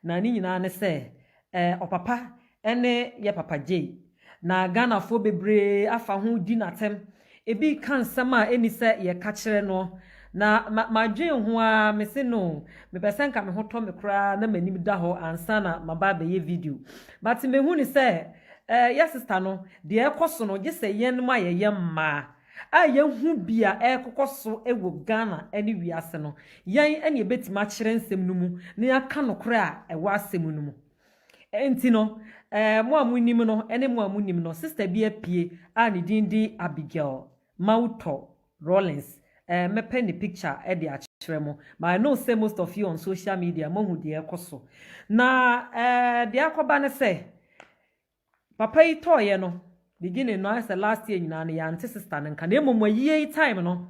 Na ne nyinaa ne sɛ ɔpapa ne yɛ Papa J. Na Ghanafoɔ bebree afa ho di n'atɛm. Ebi ka nsɛm a ɛni sɛ yɛka kyerɛ no. Na madwen ho ara, mese no, mepɛ sɛ nka me ho tɔ me koraa na m'anim da hɔ ansa na maba abɛyɛ video. But mehu ne sɛ yɛ sister no, deɛ ɛkɔ so no, gye sɛ yɛn mu a yɛyɛ mmaa a yɛhu bi a ɛrekokɔ so wɔ Ghana ne wiase no, yɛn ne yɛbɛtumi akyerɛ nsɛm no mu na yɛaka nokorɛ a ɛwɔ asɛm no mu. Nti no, mo a monim no ne mo a monim no, sister bi apue a ne din de Abigail Mawutor Rawlings. Mɛpɛ ne picture de akyerɛ mo. But I know say most of you on social media mohu deɛ ɛkɔ so. Na deɛ akɔba ne sɛ, papa yi tɔɔyɛ no, beginning no ayɛ sɛ last year nyinaa no yɛante sister no nka. Na mmom ayie yi time no,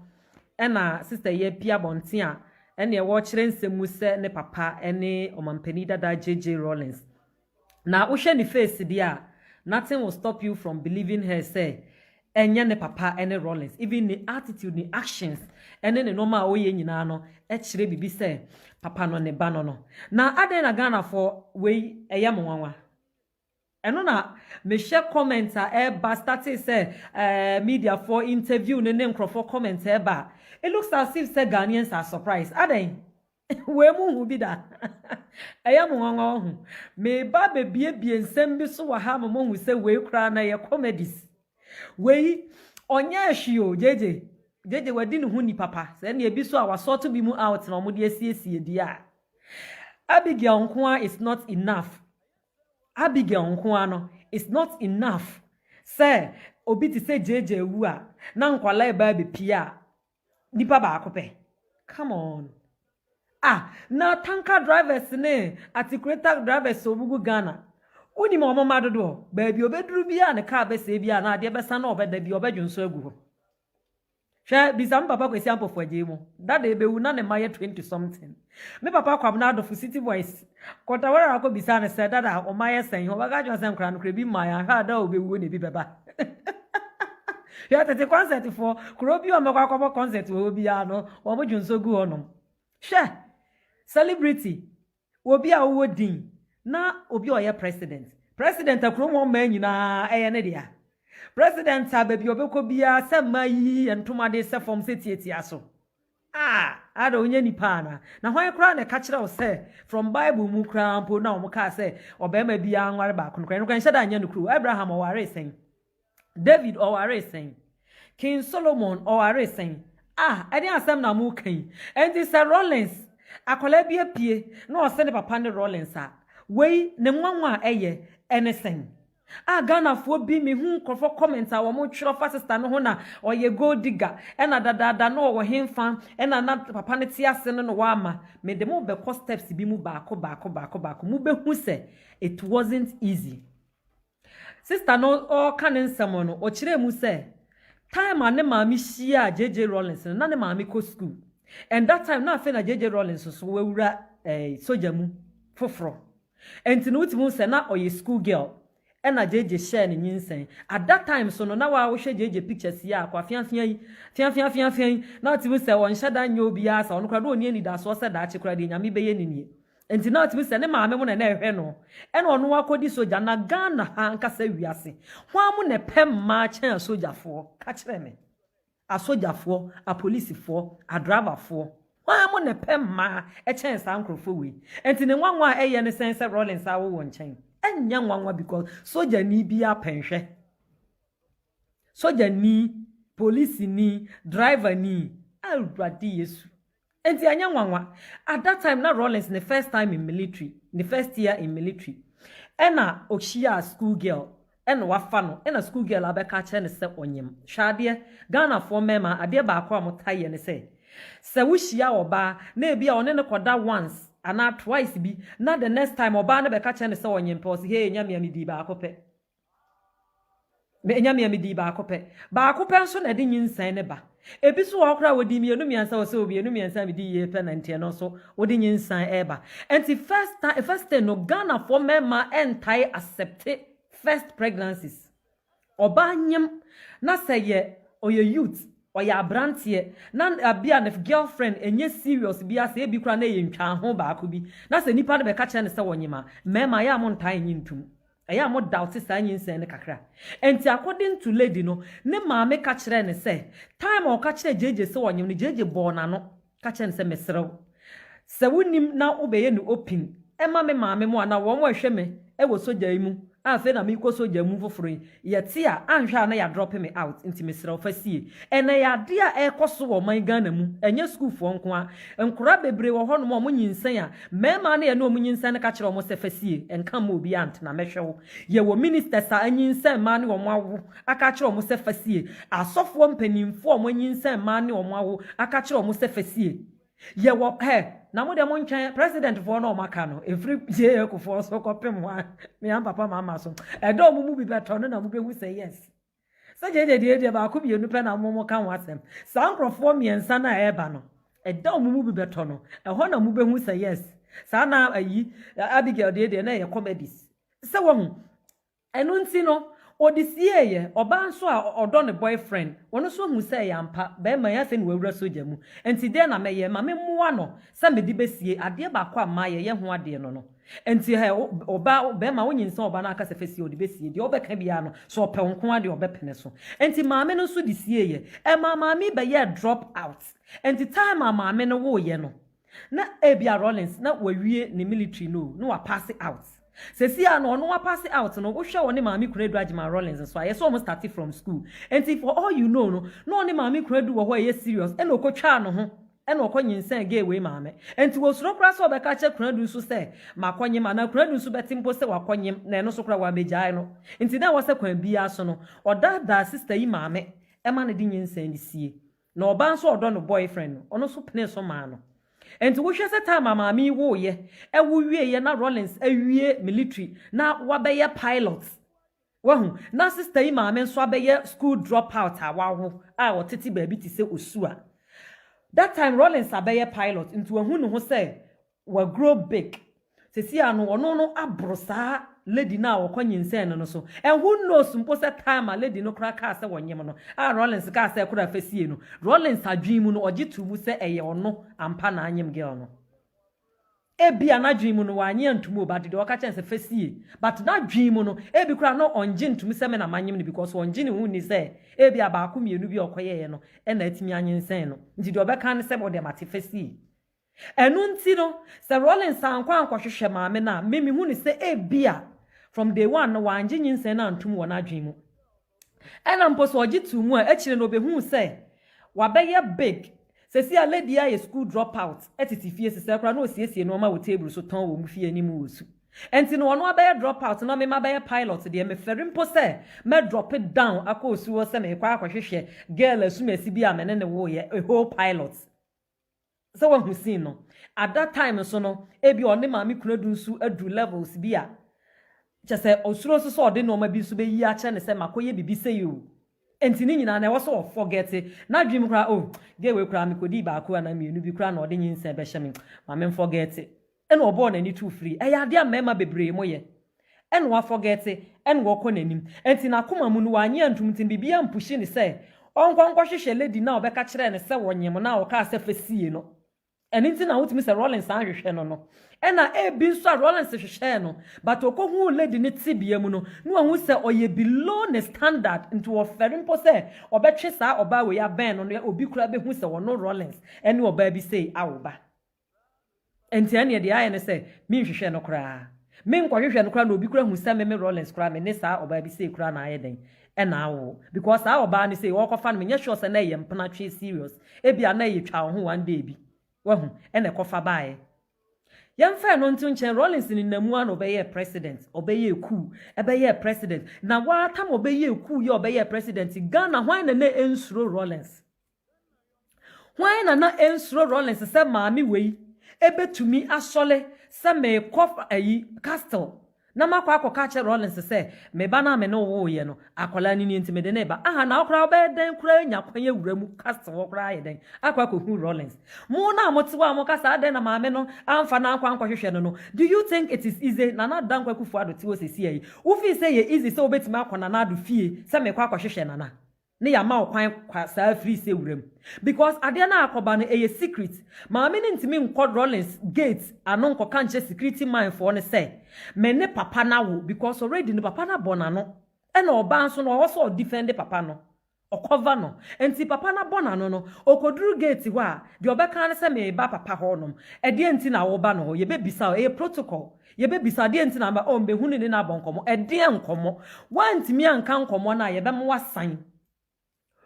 ɛna sister yi apue abɔnten a ɛne ɛwɔ kyerɛ nsɛm mu sɛ ne papa ne ɔmampanin dada JJ Rawlings. Na wohwɛ ne face deɛ a, nothing will stop you from believing her sɛ ɛnyɛ ne papa ne Rawlings. Even ne attitude, ne actions ɛne ne nneɛma a ɔyɛ nyinaa no kyerɛ biribi sɛ papa no ne ba no. Na adɛn na Ghanafoɔ wei ɛyɛ mo nwanwa? Ɛno na mehyɛ comment a ɛreba starting sɛ mediafoɔ interview ne nkurɔfoɔ comment ɛreba. It looks as if sɛ Ghanaians are surprised. Adɛn? Wei mu hu bi da. Ɛyɛ mo nwanwa ho. Meba bebiebie nsɛm bi so wɔ ha ma mo hu sɛ wei koraa na ɛyɛ comedies. Wei ɔnyɛ hwee o, JJ. JJ wadi ne ho ni papa. Sɛ ɛna ebi so a wasɔɔto bi mu out na wɔde asiesie deɛ a. Abigail nko is not enough. Abigail nko no is not enough. Sɛ obi te sɛ JJ wu a na nkwalaa ɛba abɛpie a nipa baako pɛ. Come on. Ah, na tanker drivers ne articulator drivers a wɔgu Ghana. Wonim ɔmo mma dodoɔ. Baabi obɛduru bi a ne kaa bɛsɛe bi a na adeɛ bɛsa na ɔbɛda bi ɔbɛdwo nso agu hɔ. Hwɛ, bisa me papa Kwesi Ampofo Agyei mu. Dada ebewu na ne mma yɛ 20 something. Me papa Kwabena Adofo, City Boys. Kɔtawara akɔ bisa ne sɛ, "Dada, ɔma yɛ sɛn?" Ɔbɛka kyerɛ sɛ nkora no kora bi mma yɛ ahwɛ a da a obɛwuo na ebi bɛba. Hwɛ, tete concert foɔ, kuro bi a ɔmɛkɔ akɔbɔ concert wɔ hɔ biara no, wɔn dwo nso gu hɔnom. Hwɛ, celebrity, obi a ɔwɔ din na obi a ɔyɛ president. President a kurom hɔ mmaa nyinaa ɛyɛ ne dea. President a baabi a ɔbɛkɔ biara sɛ mmaa yi ntoma de sɛ fam sɛ tietia so. Ah, ada onye nipa ana? Na hwan koraa na ɛka kyerɛ wo sɛ from Bible mu koraa mpo na wɔn kaa sɛ ɔbarima biara nware baako no koraa no koraa nhyɛ da nyɛ no kuro. Abraham ɔware sɛn? David ɔware sɛn? King Solomon ɔware sɛn? Ah, ɛne asɛm na mo ka yi. Ɛnti sɛ Rawlings akwadaa bi apue na ɔsɛ ne papa ne Rawlings a, wei ne nwanwa a ɛyɛ ɛne sɛn? A Ghanafoɔ bi, mehu nkurɔfoɔ comment a wɔn twerɛ fa sister no ho na ɔyɛ gold digger, ɛna dadaada na ɔwɔ hemfa, ɛna na papa no te ase no na wama mede mo bɛkɔ steps bi mu baako baako baako baako, mo bɛhu sɛ it wasn't easy. Sister no ɔreka ne nsɛm no, ɔkyerɛ mu sɛ time a ne maame hyia JJ Rawlings no, na ne maame kɔ school, and that time na afei na JJ Rawlings nso wawura sogya mu foforɔ. Nti no wotumi sɛ na ɔyɛ school girl ɛna JJ hyɛɛ ne nyinsɛn. At that time so no, na waa wohwɛ JJ pictures yi a akɔ afiafia yi, fiafiafiafia yi, na wotumi sɛ ɔnhyɛ da nyɛ obiara sa ɔno koraa de ɔni anidasoɔ sɛ daakye koraa deɛ Nyame bɛyɛ ne nie. Nti na wotumi sɛ ne maame mu na ɛna ɛhwɛ no, ɛna ɔno akɔdi sogya. Na Ghana ha nkasa wiase hwan mu na ɛpɛ mmaa kyɛn asogyafoɔ? Ka kyerɛ me, asogyafoɔ, apolisifoɔ, adrabafoɔ, hwan mu na ɛpɛ mmaa ɛkyɛn saa nkurɔfoɔ wei? Nti ne nwanwa a ɛyɛ ne sɛn sɛ Rawlings awo wɔ nkyɛn? Ɛnyɛ nwanwa because sogyani bi apɛnhwɛ sogyani, polisini, driver ni, Awurade Yesu. Nti ɛnyɛ nwanwa. At that time na Rawlings ne first time in military, ne first year in military, ɛna ohyia school girl ɛna wafa no, ɛna school girl abɛka kyerɛ ne sɛ ɔnyim. Hwɛ adeɛ, Ghanafoɔ mmarima, adeɛ baako a wɔta yɛ ne sɛ wohyia ɔbaa na ebi a ɔne ne kɔda once anaa twice bi, na the next time ɔbaa no bɛka kyerɛ ne sɛ ɔnyim pɛ, ɔsi, "Hey, nyamea mi di baako pɛ, nyamea mi di baako pɛ." Baako pɛ nso na ɛde nyinsɛn ne ba. Ebi so wɔ hɔ koraa wɔdi mmienu mmiɛnsa, wɔ sɛ mmienu mmiɛnsa mi di yie pɛ na nteɛ no nso wɔde nyinsɛn ɛɛba. Nti first time, first thing no, Ghanafoɔ mmarima ɛntae accept first pregnancies. Ɔbaa nyim na sɛ yɛ ɔyɛ youth. Ɔyɛ abranteɛ na abi a ne girlfriend ɛnyɛ serious bi asɛ ebi koraa na ɛyɛ ntwaaho baako bi na sɛ nipa no bɛka kyerɛ no sɛ ɔnyem a, mmarima ɛyɛ a mo ntaa nnye ntum. Ɛyɛ a mo doubt saa nyinsɛn no kakra. Ɛnti according to lady no, ne maame ka kyerɛɛ no sɛ time a ɔka kyerɛɛ JJ sɛ ɔnyem no, JJ bɔɔ n'ano ka kyerɛɛ no sɛ mesrɛ wo sɛ wonim na wobɛyɛ no open ɛma me maame mo anaa wɔn a ɛhwɛ me wɔ sogya yi mu a afei na merekɔ sogya mu foforo yi, yɛte a, anhwɛ a na yɛadrɔpe me out, nti mesrɛ wo fa sie. Ɛnɛ yɛ adeɛ a ɛrekɔ so wɔ ɔman Ghana mu, ɛnyɛ sukuufoɔ nko ara. Nkwadaa bebree wɔ hɔnom a wɔnyinsɛn a, mmarima no a yɛne wɔn nyinsɛn no ka kyerɛ wɔn sɛ fa sie, nka mma obiara ntena, mɛhwɛ wo. Yɛwɔ ministers a anyinsɛn mmaa ne wɔn awo aka akyerɛ wɔn sɛ fa sie. Asɔfoɔ mpanimfoɔ a wɔanyinsɛn mmaa ne wɔn awo aka akyerɛ wɔn sɛ fa sie. Yɛwɔ hɛ, na mo deɛ mo ntwɛn president foɔ na wɔn aka no, ɛfiri JA Kufuor so kɔpem hɔ a, me am papa mama so, ɛda wɔn mu bi bɛtɔ no na mo bɛhu sɛ yes. Sɛ JJ deɛ deɛ baako mmienu pɛ na mo mo ka ho asɛm. Saa nkorɔfoɔ mmiɛnsa no a ɛreba no, ɛda wɔn mu bi bɛtɔ no, ɛhɔ na mo bɛhu sɛ yes. Saa na ayi, Abigail deɛ deɛ na ɛyɛ comedies. Sɛ wahu, Ɛno nti no, ɔde sieeɛ. Ɔbaa nso a ɔdɔ ne boyfriend, ɔno nso ahu sɛ ɛyɛ ampa, barima yi afei na wawura sogya mu, enti deɛn na mɛyɛ? Ma memmoa no sɛ mede bɛsie. Adeɛ baako a mmaa yɛyɛ ho adeɛ no no. Enti hɛ, ɔbaa, barima, wonyinsɛn ɔbaa no aka sɛ fa sie, ɔde bɛsie. Deɛ wobɛka biara no, sɛ ɔpɛ wo nko ara deɛ, ɔbɛpene so. Enti maame no nso de sieeɛ. Ɛmaa maame yi bɛyɛɛ drop out. Enti time a maame no woeɛ no, Na ebia Rawlings na wawie ne military no o, na wa passe out. Seesei ara no ɔno wa passe out no, wohwɛ ɔne Maame Konadu Agyeman Rawlings nso a, ɛyɛ sɛ wɔn starte from school. Enti for all you know no, na ɔne Maame Konadu wɔ hɔ a ɛyɛ serious, ɛna ɔkɔtwaa ne ho, ɛna ɔkɔ nyinsɛn gay wei maame. Enti wɔsuro koraa sɛ ɔbɛka akyerɛ Konadu nso sɛ makɔnyem, anaa Konadu nso bɛte mpo sɛ wakɔnyem, na ɛno nso koraa wammɛgyae no. Enti na ɛwɔ sɛ kwan biara so no, ɔdaadaa sister yi maame ma no de nyinsɛn no sie. Na ɔbaa nso a ɔdɔ no boyfriend no, ɔno nso penee so maa no. Ɛnti wohwɛ sɛ time a maame yi woeɛ, ɛwo wieɛ na Rawlings awie military na wabɛyɛ pilot, wahu, na sister yi maame nso abɛyɛ school drop out a wawo a ɔtete baabi te sɛ Osu a. That time Rawlings abɛyɛ pilot nti wahu ne ho sɛ Wa grow big. Sesei ara no ɔno no aboro saa lady no a ɔkɔ nyinsɛn no no so. And who knows mpo sɛ time a lady no koraa kaa sɛ wɔnyem no a Rawlings kaa sɛ koro a fa sie no, Rawlings adwene mu no ɔgye too mu sɛ ɛyɛ ɔno ampa na anyem girl no. Ebia n'adwene mu no wannye antum o but deɛ ɔka kyerɛ no sɛ fa sie but n'adwene mu no ebi koraa na ɔngye ntum sɛ me na manyem no because ɔngye ne ho nni sɛ ebia baako mmienu bi a ɔkɔyɛeɛ no na atumi anyinsɛn no nti deɛ ɔbɛka ne sɛ wodeɛ mate fa sie. Ɛno nti no, sɛ Rawlings ankɔ ankɔhwehwɛ maame no a, me mehu no sɛ ebia from day one no wangye nyinsɛn no antom wɔ n'adwene mu. Ɛna mpo sɛ ɔgye too mu a, akyire no ɔbɛhuu sɛ wabɛyɛ big. Seesei a lady yi ayɛ school drop out tete fie sesɛɛ koraa na ɔsiesie nnoɔma wɔ table so tɔn wɔ mu fie anim wɔ su. Ɛnti no ɔno abɛyɛ drop out na me mabɛyɛ pilot deɛ mefɛre mpo sɛ mɛ drop down akɔ osu hɔ sɛ merekɔ akɔhwehwɛ girl asumasi bi a me ne no woeɛ, a whole pilot. Sɛ wahu scene no. At that time nso no, ebia ɔne Maame Kunadu nso aduru levels bi a, kyerɛ sɛ osuro nso sɛ ɔde nneɛma bi nso bɛyi akyerɛ no sɛ makɔyɛ biribi sei o. Enti ne nyinaa no ɛwɔ sɛ ɔforget. N'adwene mu koraa, oh, girl wei koraa mekɔdii baako anaa mmienu bi koraa na ɔde nyinsɛn bɛhyɛ me, ma memforget. Ɛna ɔbɔɔ n'ani too firii. Ɛyɛ adeɛ a mmarima bebree moyɛ. Ɛna wafɔgɛte, ɛna ɔkɔ n'anim. Ɛnti n'akoma mu no wannye antom nti no biribiara ampushi no sɛ ɔnkɔ nkɔhwehwɛ lady no a ɔbɛka kyerɛɛ no sɛ wɔnyem no a ɔkaa sɛ fa sie no. Ɛno nti na wotumi sɛ Rawlings anhwehwɛ no no. Ɛna ebi nso a Rawlings hwehwɛɛ no but ɔkɔhuu lady no tebea mu no na wahu sɛ ɔyɛ below ne standard nti ɔfɛre mpo sɛ ɔbɛtwe saa ɔbaa wei abɛn no na obi koraa bɛhu sɛ ɔno Rawlings ɛne ɔbaa bi sei awo ba. Enti ɛnneɛ deɛ ayɛ ne sɛ menhwehwɛ no koraa. Menkɔhwehwɛ no koraa na obi koraa hu sɛ me me Rawlings koraa me ne saa ɔbaa bi sei koraa na ayɛ dɛn ɛna awo. Because saa ɔbaa no sei ɔrekɔfa no menyɛ sure sɛ na ɛyɛ mpena twe serious. Ebia na ɛyɛ twa wo ho one day bi. Wahu? Ɛna ɛkɔfa baeɛ. Yɛmfa ɛno nto nkyɛn, Rawlings nenam mu ara na ɔbɛyɛɛ president, ɔbɛyɛɛ coup, ɛbɛyɛɛ president. Na waa tam ɔbɛyɛɛ coup yi a ɔbɛyɛɛ president yi, Ghana hwan na na ɛnsuro Rawlings? Hwan na na ɛnsuro Rawlings sɛ maame wei ɛbɛtumi asɔle sɛ merekɔ ayi castle na makɔ akɔka akyerɛ Rawlings sɛ me ba no a me ne wo woeɛ no akwadaa no nie nti mede no reba. Aha na wo koraa wobɛyɛ dɛn koraa anya kwan awura mu castle hɔ koraa ayɛ dɛn akɔ akɔhu Rawlings. Mo no a mote hɔ a moka sɛ adɛn na maame no amfa no ankɔ ankɔhwehwɛ no no, do you think it is easy? Nana Dankwa Akufo-Addo te hɔ seesei yi, wofii sɛ ɛyɛ easy sɛ wobɛtumi akɔ Nana Addo fie sɛ merekɔ akɔhwehwɛ Nana? Ne yɛama wo kwan kwa saa firi sɛ wuram. Because adeɛ no akɔba no, ɛyɛ secret. Maame no ntumi nkɔ Rawlings gate ano nkɔka nkyerɛ security man foɔ no sɛ me ne papa no awo, because already no papa no abɔ n'ano. Ɛna ɔbaa nso no, ɔwɔ sɛ ɔdefend papa no, ɔcover no. Nti papa no abɔ n'ano no, ɔkɔduru gate hɔ a, deɛ ɔbɛka no sɛ meba papa hɔ nom. Ɛdeɛ nti na woba no hɔ? Yɛbɛbisa o, ɛyɛ protocol. Yɛbɛbisa adeɛ nti na aba. Ɔ mbɛhu ne ne no abɔ nkɔmmɔ. Ɛdeɛ nkɔmmɔ? Woantumi anka nkɔmmɔ no a, yɛbɛma wasan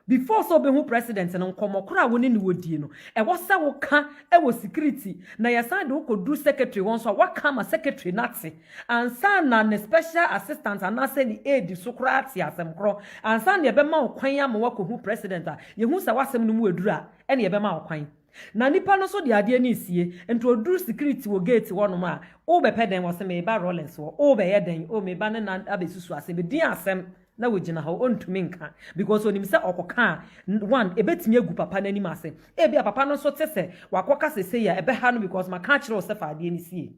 before sɛ wobɛhu president no. Nkɔmmɔ koro a wo ne ne wɔdie no, ɛwɔ sɛ woka ɛwɔ security na yɛsan de wokɔduru secretary hɔ nso a, woaka ma secretary no ate ansa na ne special assistant anaasɛ ne aide so koraa ate asɛm korɔ ansa na yɛbɛma wo kwan ama woakɔhu president. A yɛhu sɛ woasɛm no mu aduru a, ɛne yɛbɛma wo kwan. Na nipa no nso de adeɛ no esie, nti oduru security wɔ gate hɔnom a, wobɛpɛ dɛn? Wɔ sɛ meba Rawlings hɔ. Wobɛyɛ dɛn? O, meba ne na abɛsusu asɛm bɛdi asɛm na wogyina hɔ, ɔntumi nka because onim sɛ ɔkɔka a, one, ebɛtumi agu papa n'anim ase. Ebi a papa no nso te sɛ wakɔka sese a, ɛbɛha no because maka akyerɛ wo sɛ fa adeɛ no sie.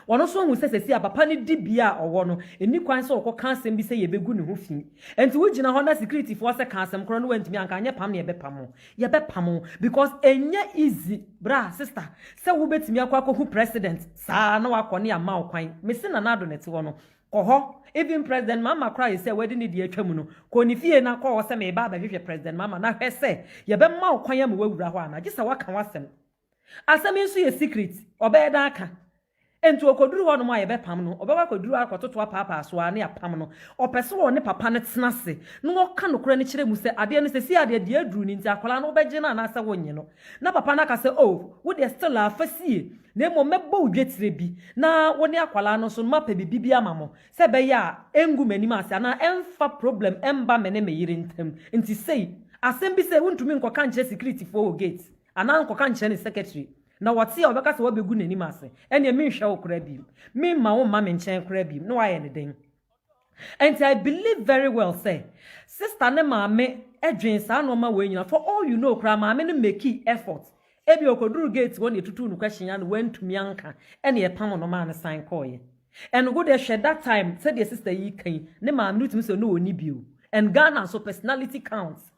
Ɔno nso hu sɛ sɛsi a papa no di bia a ɔwɔ no, ɛni kwan sɛ ɔkɔka asɛm bi sɛ yɛbɛgu ne ho fi. Nti wogyina hɔ na security foɔ sɛ ka asɛm korɔ no, wantumi anka, anyɛ pam ne yɛbɛpam wo, yɛbɛpam wo, because ɛnyɛ easy, bra sister, sɛ wobɛtumi akɔ akɔhu president saa na wakɔ ne ama wo kwan. Mesi Nana Addo ne te hɔ no, kɔ hɔ. Even President Mahama koraa yɛ sɛ wadi ne deɛ atwa mu no, kɔ ne fie na kɔ hɔ sɛ meba abɛhwehwɛ President Mahama na hwɛ sɛ yɛbɛma wo kwan ama wawura hɔ ana. Gye sɛ waka w'asɛm. Asɛm yi nso yɛ secret, ɔbɛyɛ dan aka? Nti okoduru hɔ nom a, yɛbɛpam no. Ɔbɛkɔ akɔduru akɔtoto apaapaa so a ne apam no. Ɔpɛ sɛ ɔne papa no tena ase na wɔka nokorɛ no kyerɛ mu sɛ adeɛ no sɛsi adeɛ deɛ aduru no, nti akwadaa no wobɛgye no anaasɛ wonnye no. Na papa no aka sɛ, "Oh, wo deɛ still afa sie, na mmom mɛbɔ wo dwetire bi na wo ne akwadaa no nso no mapɛ biribi bi ama mo sɛ ɛbɛyɛ a ɛngu m'anim ase anaa ɛmfa problem ɛmba me ne me yere ntam." Nti sei asɛm bi sɛ wontumi nkɔka nkyerɛ securityfoɔ wɔ gate anaa nkɔka nkyerɛ ne secretary na wɔte a, ɔbɛka sɛ wɔbɛgu n'anim ase. Ɛnneɛ menhwɛ wo koraa biem, memma wo mma me nkyɛn koraa biem na wayɛ ne den. Nti I believe very well sɛ sister ne maame dwen saa nneɛma wɔ nyina. For all you know koraa, maame no make effort. Ebi okoduru gate hɔ na etutu no question ya no, wantumi anka, ɛna ɛpam no maa no san kɔɔyɛ. Ɛno go de hwɛ that time, sɛdeɛ sister yi kan ne maame no tumi sɛ no wɔ ni bio. And Ghana nso, personality counts.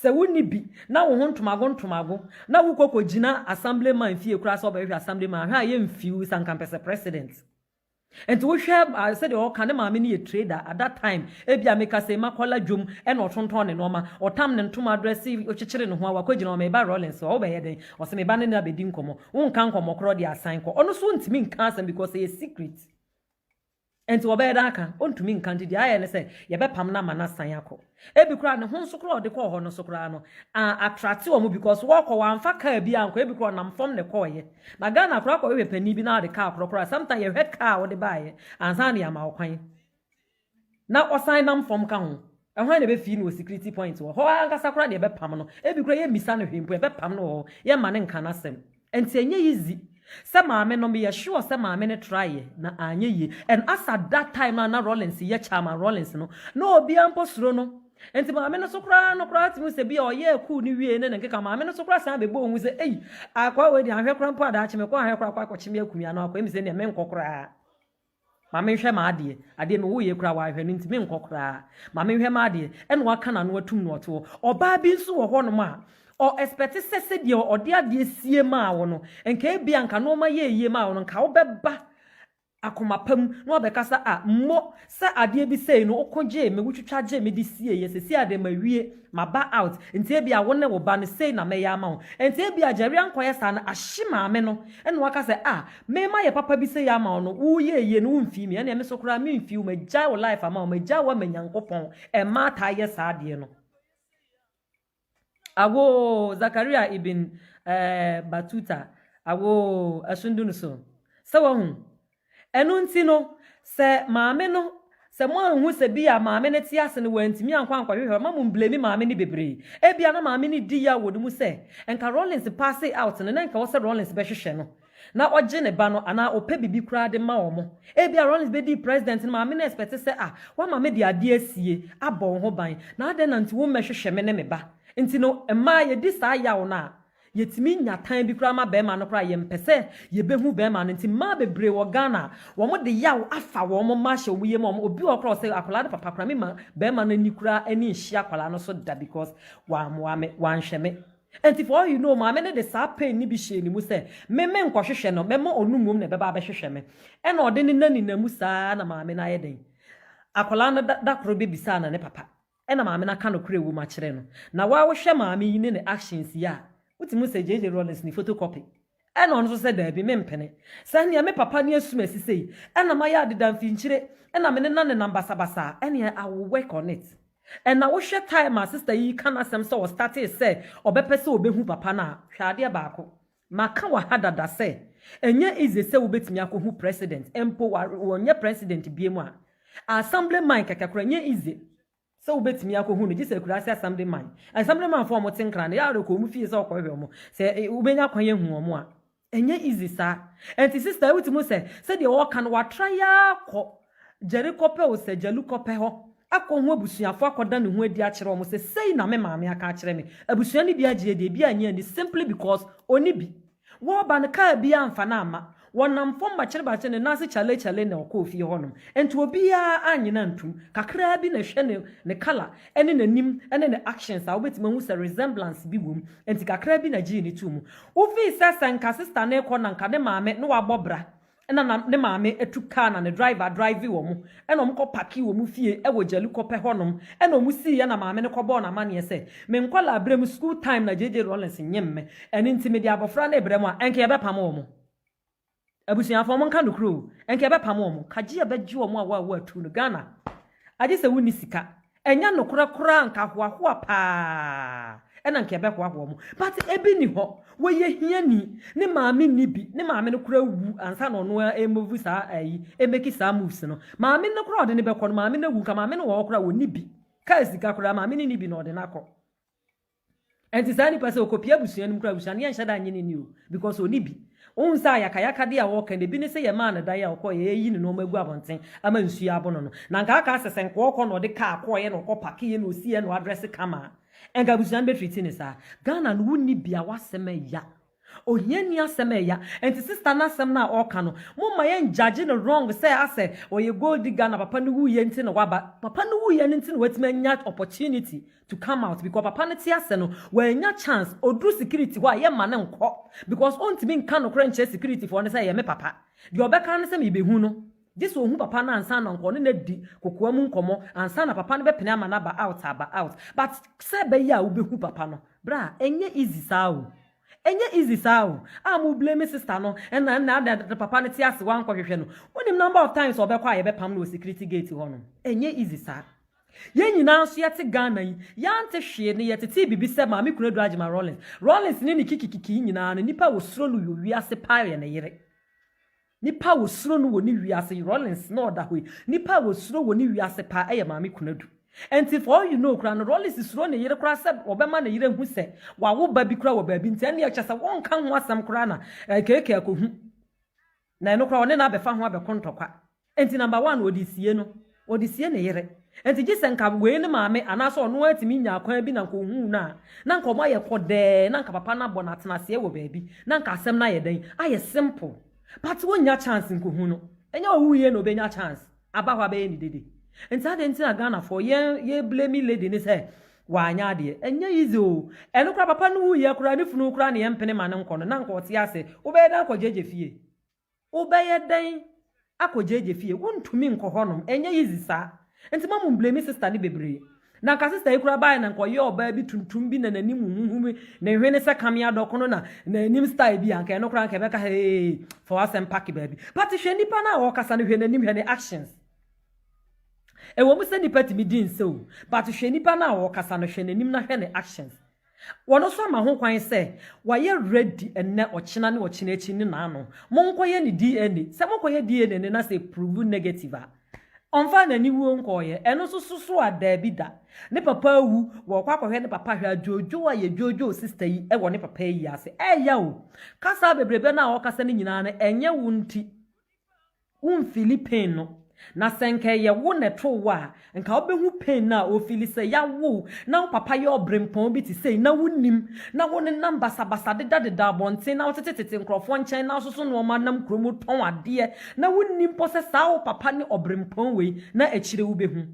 Sɛ wonni bi na wo ho ntomago ntomago na wokɔ kɔgyina assemblyman fie koraa sɛ ɔbɛhwɛ assemblyman, hwɛ a yɛmfiw sɛ anka mpɛ sɛ president. Nti wohwɛ sɛdeɛ ɔka ne maame no yɛ trader at that time. Ebi a meka sɛ makɔla dwom ɛna ɔtontɔn ne nneɛma, ɔtam ne ntoma dress, ɔkyekyere ne ho a wakɔgyina ɔma ɛba Rawlings. Ɔwɔbɛyɛ den? Ɔsɛ meba ne ne abɛdi nkɔmmɔ. Wonka nkɔmmɔ korɔ de asan kɔ. Ɔno so ntumi nka asɛm because ɛyɛ secret. Nti wɔbɛyɛ dan aka? Ɔntumi nka. Nti deɛ ayɛ ne sɛ yɛbɛpam no ama no asan akɔ. Ebi koraa ne ho nso koraa ɔde kɔɔ hɔ no so koraa no atrate wɔn, because wɔkɔ wɔamfa kaa bi ankɔ. Ebi koraa ɔnam fam ne kɔɔyɛ. Na Ghana koraa kɔhwehwɛ panin bi na ɔde kaa korɔ koraa, sometimes yɛhwɛ kaa a wɔde baayɛ ansa na yɛama ɔkwan na ɔsan nam fam ka ho. Ɛhwan na ɛbɛfii no wɔ security point wɔ hɔ ankasa koraa deɛ? Ɛbɛpam no. Ebi koraa yɛmmisa no hwee mpo, yɛbɛpam no wɔ hɔ, yɛmma ne nka n'asɛm. Nti ɛnyɛ easy sɛ maame no. Meyɛ sure sɛ maame no try yɛ na anyɛ yie. And as at that time na Rawlings yɛ chairman Rawlings no, na obiara mpo suro no. Nti maame no so koraa no koraa tumi sɛ bi a ɔyɛ cool ne wie ne ne nkeka. Maame no so koraa san bɛbɔ ohun sɛ, "Eyi akɔ wei deɛ, ahwɛ koraa mpo adaakye me kɔ ahwɛ koraa akɔ akɔkye me akumi ano akɔ emi sɛ nea menkɔ koraa. Maame nhwɛ ma adeɛ adeɛ me woyɛ koraa wahwɛ no, nti menkɔ koraa. Maame nhwɛ ma adeɛ." Ɛna waka n'ano atum na ɔte hɔ. Ɔbaa bi nso wɔ hɔnom a ɔ expect sɛ sɛdeɛ ɔde adeɛ sie maa wo no, nka ebia nka nneɛma yɛ yie maa wo no, nka wobɛba akoma pa mu na wabɛkasa a mmɔ sɛ adeɛ bi sei no, wokɔ gye me, wotwitwa gye me de sie yɛ sɛsi adeɛ ma wie ma ba out. Nti ebi a wo ne wo ba no sei na mɛyɛ ama wo. Nti ebi a Jerry ankɔyɛ saa no ahye maame no, ɛna waka sɛ, "A mɛma yɛ papa bi sei ama wo no, woyɛ yie no, womfii mi. Ɛna ɛmi so koraa memfii wo, magyae wo life ama wo, magyae wo ama Nyankopɔn." Ɛmmaa taa yɛ saa adeɛ no. Awo Zakaria ibn Batuta awo asundunu so sɛ wahu. Ɛno nti no, sɛ maame no, sɛ mo anhu sɛ bi a maame no te ase no, wantumi ankɔ ankɔhwehwɛ ma mo mblame maame no bebree. Ebia na maame no di ya wɔ ne mu sɛ nka Rawlings pass out no, na nka wɔ sɛ Rawlings bɛhwehwɛ no na ɔgye ne ba no anaa ɔpɛ biribi koraa de ma wɔn. Ebia Rawlings bɛdi president no, maame no expect sɛ, "Ah, wama me de adeɛ asie abɔ wo ho ban na adɛn na nti wo mmɛhwehwɛ me ne me ba?" Nti no, mmaa yɛdi saa yaw no a Yɛtumi nya tan bi koraa ma bɛrima no koraa, yɛmpɛ sɛ yɛbɛhu bɛrima no. Nti mmaa bebree wɔ Ghana, wɔn de yaw afa wɔn mma ahyɛ wɔn yam. Wɔn obi wɔ koraa sɛ akwadaa no papa koraa me ma bɛrima no ani koraa ani nhyia akwadaa no so da because wammoa me, wanhwɛ me. Nti for all you know, maame no de saa pain ni bi hyɛ ne mu sɛ me nkɔhwehwɛ no, mɛma ɔno mmom na ɛbɛba abɛhwehwɛ me. Ɛna ɔde ne nani na mu saa na maame no ayɛ den. Akwadaa no da koro bɛbisaa na ne papa, ɛna maame no aka no korɛ wɔ mu akyerɛ no. Na woahwɛ maame yi ne ne actions yi a, wotumi sɛ JJ Rawlings ne photocopy. Ɛna ɔno nso sɛ daabi, mempene sɛ nea me papa ne asum asi sei, ɛna mayɛ adeda mfinkyire, ɛna me ne na nenam basabasa. Ɛnea I will work on it. Ɛna wohwɛ time a sister yi ka n'asɛm sɛ ɔstarte sɛ ɔbɛpɛ sɛ ɔbɛhu papa no a, hwɛ adeɛ baako maka wɔ ha dada sɛ ɛnyɛ easy sɛ wobɛtumi akɔhu president mpo. Wɔnyɛ president bie mu a, assemblyman kɛkɛ koraa, ɛnyɛ easy sɛ wobɛtumi akɔhu no, gye sɛ akuraase assemblyman. Assemblyman fo a wɔte Nkran no, yɛare kɔ ɔmu fie sɛ ɔkɔhwɛ ɔmo sɛ wobɛnya kwan ahu ɔmo a, ɛnyɛ easy saa. Ɛnti sister, wotumi sɛ sɛdeɛ wɔka no, watra yɛ akɔ gyere kɔpɛ o, sɛ gyalu kɔpɛ hɔ akɔ ho abusuafo, akɔda ne ho adi akyerɛ wɔn sɛ sei na me maame aka akyerɛ me. Abusua no bi agye adi, ebi anyɛ ani, simply because oni bi. Wɔreba no, kaa bi amfa no amma, wɔnam fam bakyere ne nan ase kyale kyale na ɔkɔɔ fie hɔnom. Nti obiara anyina ntum kakraa bi na ɛhwɛ ne colour ɛne n'anim ɛne ne actions a, wobɛtumi ahu sɛ resemblance bi wɔ mu. Nti kakraa bi na gyee ne tum mu. Wofii sɛ nka sister ne kɔ na nka ne maame ne wabɔ bra, ɛna na ne maame etu kaa na ne driver drive wɔ mu, ɛna wɔn kɔ park wɔ mu fie ɛwɔ Gyali kɔpɛ hɔnom. Ɛna wɔn sii yɛ na maame no kɔbɔɔ n'amaneɛ sɛ me nkɔla abere mu school time na JJ Rawlings nyem me, ɛne nti me de abɔfra no ebrɛ mu a, ɛnka yɛbɛpam wɔn. Abusuafoɔ, mo nka nokoro o, ɛnka yɛbɛpam wɔn kagye, yɛbɛgye wɔn a wɔawo atu no Ghana, agye sɛ wonni sika. Ɛnyɛ nokorɛ koraa, nka ahoahoa paa ɛna nka yɛbɛhoahoa mu, but ebi ni hɔ, wɔyɛ hiani, ne maame ni bi, ne maame no kora wu ansa na ɔno emove saa ɛyi, emake saa moves no. Maame no kora ɔde ne bɛkɔ no, maame no awu. Nka maame no wɔ hɔ kora, wɔni bi kaa sika kora, maame no ni bi na ɔde n'akɔ. Ɛnti saa nipa sɛ okopia abusua no mu kora, abusua no yɛnhyɛ da nye ne ni o, because ɔni bi. Ohun sɛ ayakayaka de a wɔka no ebi ne sɛ yɛ maa ne dan a ɔkɔ yɛyi ne nneɛma agu abɔnten ama nsuo abo no. Na nka aka sɛ nka ɔkɔ na ɔde kaa kɔɔyɛ na ɔkɔ park yɛ na osi yɛ na wadress kama a, nka abusua no bɛfiri ne saa. Ghana no, wonni bia, wasɛm ɛya, ohiani asɛm ɛya. Nti sister n'asɛm no a ɔka no, momma yɛn judge no wrong sɛ asɛ ɔyɛ gold digger na papa no wuyɛ nti na waba. Papa no wuyɛ no nti na watumi anya opportunity to come out, because papa no te ase no, wanya chance oduru security hɔ a, yɛma ne nkɔ because ɔntumi nka nokorɛ nkyerɛ security foɔ no sɛ ɛyɛ me papa. Deɛ ɔbɛka no sɛ mebɛhu no, gye sɛ ohu papa no ansa na nkɔ ne na di kokoa mu nkɔmmɔ ansa na papa no bɛpene ama no aba out, aba out. But sɛ ɛbɛyɛ a wobɛhu papa no bra, ɛnyɛ easy saa o, ɛnyɛ easy saa o. A mo blame sister no, ɛna ada papa no te ase wankɔhwehwɛ no. Wonim number of times ɔbɛkɔ a yɛbɛpam no wɔ security gate hɔ no? Ɛnyɛ easy saa. Yɛn nyinaa nso yɛte Ghana yi, yɛante hwee ne yɛtete biribi sɛ maame Konadu Agyeman Rawlings ne ne kikikiki nyinaa no, nipa a wɔsuro no wɔ wiase paa yɛ ne yere. Nipa a wɔsuro no wɔ ne wiase, Rawlings na ɔda hɔ yi, nipa a wɔsuro wɔ ne wiase paa ɛyɛ maame Konadu. Nti for all you know koraa no, Rawlings suro ne yere koraa sɛ ɔbɛma ne yere hu sɛ wawo ba bi koraa wɔ baabi. Nti ɛne ɛkyɛ sɛ wɔnka ho asɛm koraa na ɛkeke akɔhu na ɛno koraa ɔne no abɛfa ho abɛko ntɔkwa. Nti number one, wɔde sie no, wɔde sie ne yere. Nti gye sɛ nka wei ne maame anaasɛ ɔno atumi nya akwan bi na nka ohuu no a, na nka ɔmo ayɛ kɔdɛɛ, na nka papa no abɔ no atenaseɛ wɔ baabi, na nka asɛm no ayɛ dɛn, ayɛ simple. But wonya chance nkohu no, ɛnyɛ ɔwu yie na obɛnya chance aba hɔ abɛyɛ ne dede. Nti ade nti na Ghanafoɔ yɛn yɛ blame lady ne sɛ wanyɛ adeɛ. Ɛnyɛ easy o. Ɛno koraa, papa no wuyɛ koraa, ne funu koraa ne yɛmpene ma ne nkɔ no, na nka ɔte ase, wobɛyɛ dɛn akɔgyegye fie? Wobɛyɛ dɛn akɔgyegye fie? Wontumi nkɔ hɔnom, ɛnyɛ easy saa. Nti ma mo blame sister ne bebree. Na nka sister yi koraa baeɛ na nka ɔyɛ ɔbaa bi tuntum bi na n'anim huhu bi, ne hwene sɛ kamea dɔkono na n'anim style bi a, nka ɛno koraa nka ɛbɛka hey, fa w'asɛm park baabi. But hwɛ nipa no a ɔrekasa no, hwɛ n'anim, hwɛ ne actions. Ɛwɔ mu sɛ nipa tumi di nse o, but hwɛ nipa no a ɔrekasa no, hwɛ n'anim na hwɛ ne actions. Wɔn nso ama ho kwan sɛ wayɛ ready ɛnɛ, ɔkyena ne ɔkyena akyi ne n'ano. Monkɔyɛ ne DNA. Sɛ monkɔyɛ DNA ne na sɛ prove negative a, ɔmfa n'ani wuo nkɔɔyɛ. Ɛno nso so so a, daabi da. Ne papa awu, wɔkɔ akɔhwɛ ne papa. Hwɛ adwoodwoo a yɛdwoodwoo sister yi ɛwɔ ne papa yi ase. Ɛyɛ o, kasa bebrebe no a ɔkasa no nyinaa no, ɛnyɛ wo nti womfeel pain no. Na sɛ nka ɛyɛ wo na ɛtoo wo a, nka wobɛhu pain no a ɔfeeli sɛ yɛawo wo na wo papa yɛ ɔbrempɔn bi te sei na wonnim na wonenam basabasa dedadeda abɔnten na wotetetete nkurɔfoɔ nkyɛn na wososo nnoɔma nam kurom tɔn adeɛ na wonnim mpo sɛ saa wo papa ne ɔbrempɔn wei na akyire wobɛhu.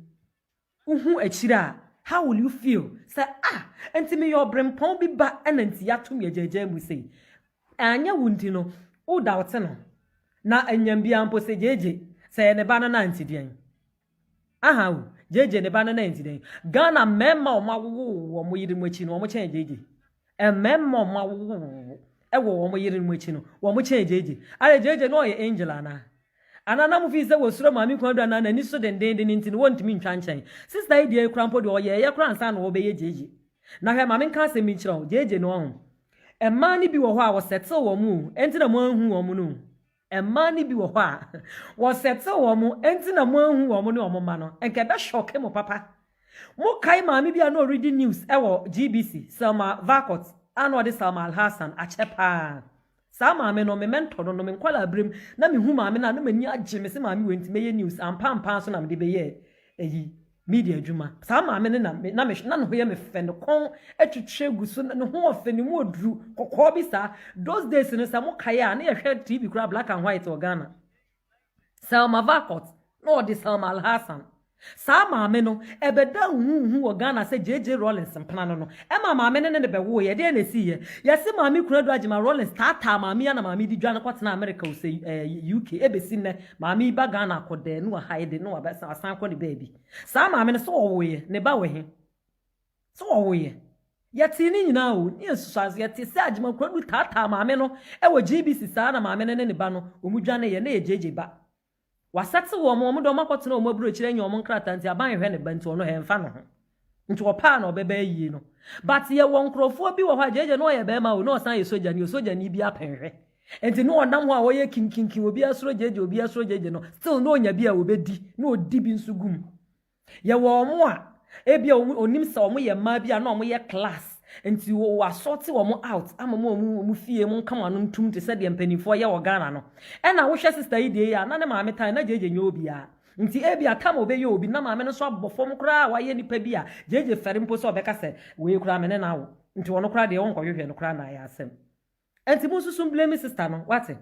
Wohu akyire a, how will you feel? Sɛ ah, nti meyɛ ɔbrempɔn bi ba ɛna nti yɛato me agyaagyaa mu sei. Anyɛ wo nti no, wo doubt no. Na anyam biara mpo sɛ gyegye sɛ yɛ ne ba no na nti deɛn? Aha o, gyegye ne ba no na nti deɛn? Ghana mmarima a wɔn awowo wɔn yere mu akyi no, wɔn kyɛn gyegye. Mmarima a wɔn awowo ɛwɔ wɔn yere mu akyi no, wɔn kyɛn gyegye. Ayɛ gyegye no ɔyɛ angel anaa? Anaa na mo fi sɛ wɔsuro Maame Kwadwo anaa n'ani so dendenden nti no wɔntumi ntwa nkyɛn? Sister yi deɛ kura mpo deɛ ɔyɛ ɛyɛ kora ansa na wɔbɛyɛ gyegye. Na hwɛ, maame, nka asɛm bi nkyerɛ wo, gyegye no ɔho. Mmaa no bi wɔ hɔ a wɔsɛtew wɔn o, ɛnti na mo anhu wɔn no. Mmaa no bi wɔ hɔ a wɔsɛtew wɔn, ɛnti na mo anhu wɔn ne wɔn mma no. Nka ɛbɛ shock mo papa. Mo kae maame bi a na ɔredi news ɛwɔ GBC, Selma Vakot, a na ɔde Selma Alhassan akyɛ paa. Saa maame no, me mentor no, me nkwala abirem na mehu maame no a na m'ani agye me sɛ maame wei nti mɛyɛ news ampa ampa nso na mede bɛyɛ ɛyi media adwuma. Saa maame no na me na me na ne ho yɛ me fɛ, ne kɔn atwitwa gu so, ne ho ɔfɛ, ne mu oduru kɔkɔɔ bi saa. Those days no, sɛ mo kae a, ne yɛhwɛ TV koraa black and white wɔ Ghana. Selma Vakot na ɔde Selma Alhassan. Saa maame no ɛbɛda huhu wɔ Ghana sɛ JJ Rawlings mpena no ɛma maame no ne ne bɛwo yɛ deɛ na esi yɛ yɛsi maame Kunadu Agyema Rawlings taataa maame ya na maame di dwa no kɔtena America o sɛ UK. Ebesi nnɛ maame yi ba Ghana akɔdɛɛ no wɔ ha yi de no wabɛsan asan kɔ ne baabi. Saa maame no so ɔwo yɛ ne ba wɔ he? So ɔwo yɛ? Yɛte ne nyinaa o ne yɛsusu ase yɛte sɛ Agyema Kunadu taataa maame no ɛwɔ GBC saa na maame no ne ne ba no ɔmu dwane yɛ ne yɛ JJ ba. Wasɛte wɔn, wɔn de wɔn akɔtena wɔn aburokyire anya wɔn nkrataa nti aban hwɛ ne ba nti ɔno hɛnfa ne ho nti ɔpaa na ɔbɛbɛ yie no. But yɛwɔ nkurɔfoɔ bi wɔ hɔ a gyegye na ɔyɛ bɛrima o na ɔsan yɛ sogyani o, sogyani bi apɛnhwɛ nti na ɔnam hɔ a ɔyɛ kinkinkin, obi asoro gyegye, obi asoro gyegye no, still na ɔnya bi a ɔbɛdi na ɔdi bi nso gum. Yɛwɔ wɔn a ebi a onim sɛ wɔn yɛ mmaa bi a na wɔn yɛ class nti wɔasɔte wɔn out ama mo wɔn fie mu nka wɔn ano ntum te sɛ deɛ mpanimfoɔ yɛ wɔ Ghana no. Ɛna wohwɛ sister yi deɛ yi a na ne maame tan na gyegye nyɛ obiara nti ebi atam a ɔbɛyɛ obi na maame no nso abɔ fam koraa a wayɛ nipa bi a gyegye fɛre mpo sɛ ɔbɛka sɛ wei koraa me ne na awo nti ɔno koraa deɛ ɔnkɔhwehwɛ no koraa na ayɛ asɛm. Nti mo nso so blame sister no wate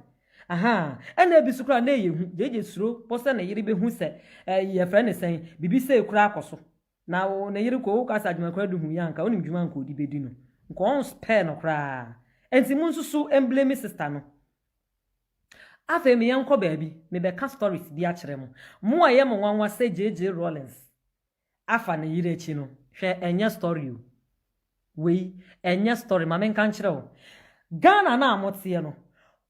aha. Ɛna ebi so koraa na ɛyɛ hu gyegye suro pɔ sɛ ne yere bɛhu sɛ yɛfrɛ ne sɛn bibi sɛ koraa akɔ so na ne yere kɔ wo kasa adwuma koraa de hu yɛ anka wonim dwuma nka odi bɛdi no nka ɔn spare no koraa. Nti mo nso so blame sister no. Afei me yɛnkɔ baabi mebɛka stories bi akyerɛ mo. Mo a ɛyɛ mo nwanwa sɛ JJ Rawlings afa ne yere akyi no, hwɛ, ɛnyɛ story o, wei ɛnyɛ story. Ma menka nkyerɛ wo, Ghana na a moteɛ no,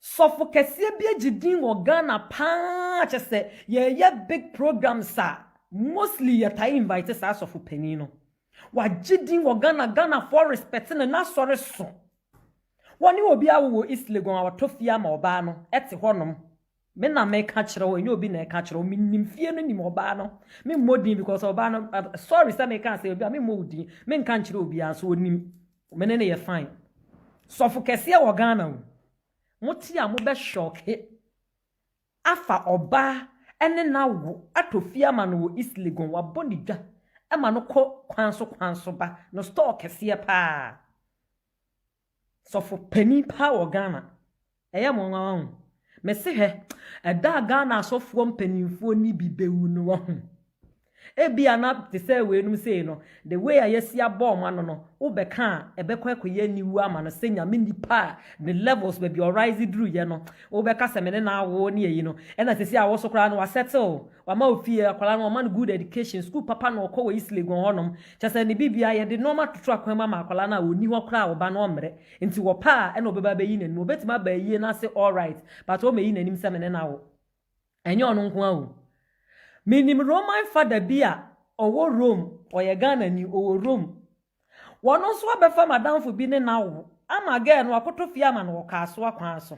sɔfo kɛseɛ bi agye din wɔ Ghana paa kyɛ sɛ yɛyɛ big programs a mostly yɛtae invite saa sɔfo panin no. Wagye din wɔ Ghana, Ghanafoɔ respect no, n'asɔre so. Wɔne obi awo wɔ East Legon a wɔtɔ fie ama ɔbaa no ɛte hɔnom. Me na meka kyerɛ wo, ɛnyɛ obi na ɛka kyerɛ wo. Menim fie no, nim ɔbaa no. Memmɔ din because ɔbaa no sorry sɛ meka sɛ obi a memmɔ wo din, menka nkyerɛ obiara nso onim me ne ne yɛ fine. Sɔfo kɛseɛ wɔ Ghana o, mote a mobɛ shock, afa ɔbaa ɛne n'awo atɔ fie ama no wɔ East Legon, wabɔ ne dwa ɛma no kɔ kwan so kwan so ba no store kɛseɛ paa. Sɔfo panin paa wɔ Ghana, ɛyɛ mo nwanwa ho. Mese hwɛ, ɛda a Ghana asɔfoɔ mpanimfoɔ ni bi bɛwu no wɔ ho ebia na te sɛ weinom sei no, the way a yɛsi abɔ ɔmo ano no, wobɛka a ɛbɛkɔ akɔyɛ aniwu ama no sɛ Nyame nipa a ne levels baabi a ɔrise duruyɛ no, wobɛka sɛ mene na awo ne ayi no. Ɛna sɛsi a wo so koraa no wasettle, wama ofie, akwadaa no wama no good education, school papa na ɔkɔ wɔ East Legon hɔnom, kyɛ sɛ ne bibia yɛde nneɛma toto akwan mu ama akwadaa no a ɔni hɔ koraa a ɔba no ɔmmerɛ nti wɔpa a ɛna ɔbɛba abɛyi n'anim. Obɛtumi aba ayie n'ase, all right, but ɔmɛyi n'anim sɛ mene na awo. Ɛnyɛ ɔno nko ara o. Menim Roman father bi a ɔwɔ Rome, ɔyɛ Ghana ni, ɔwɔ Rome. Wɔn nso abɛfa madamfo bi ne n'awo ama girl no akoto fie ama no wɔ Kaasoa kwan so.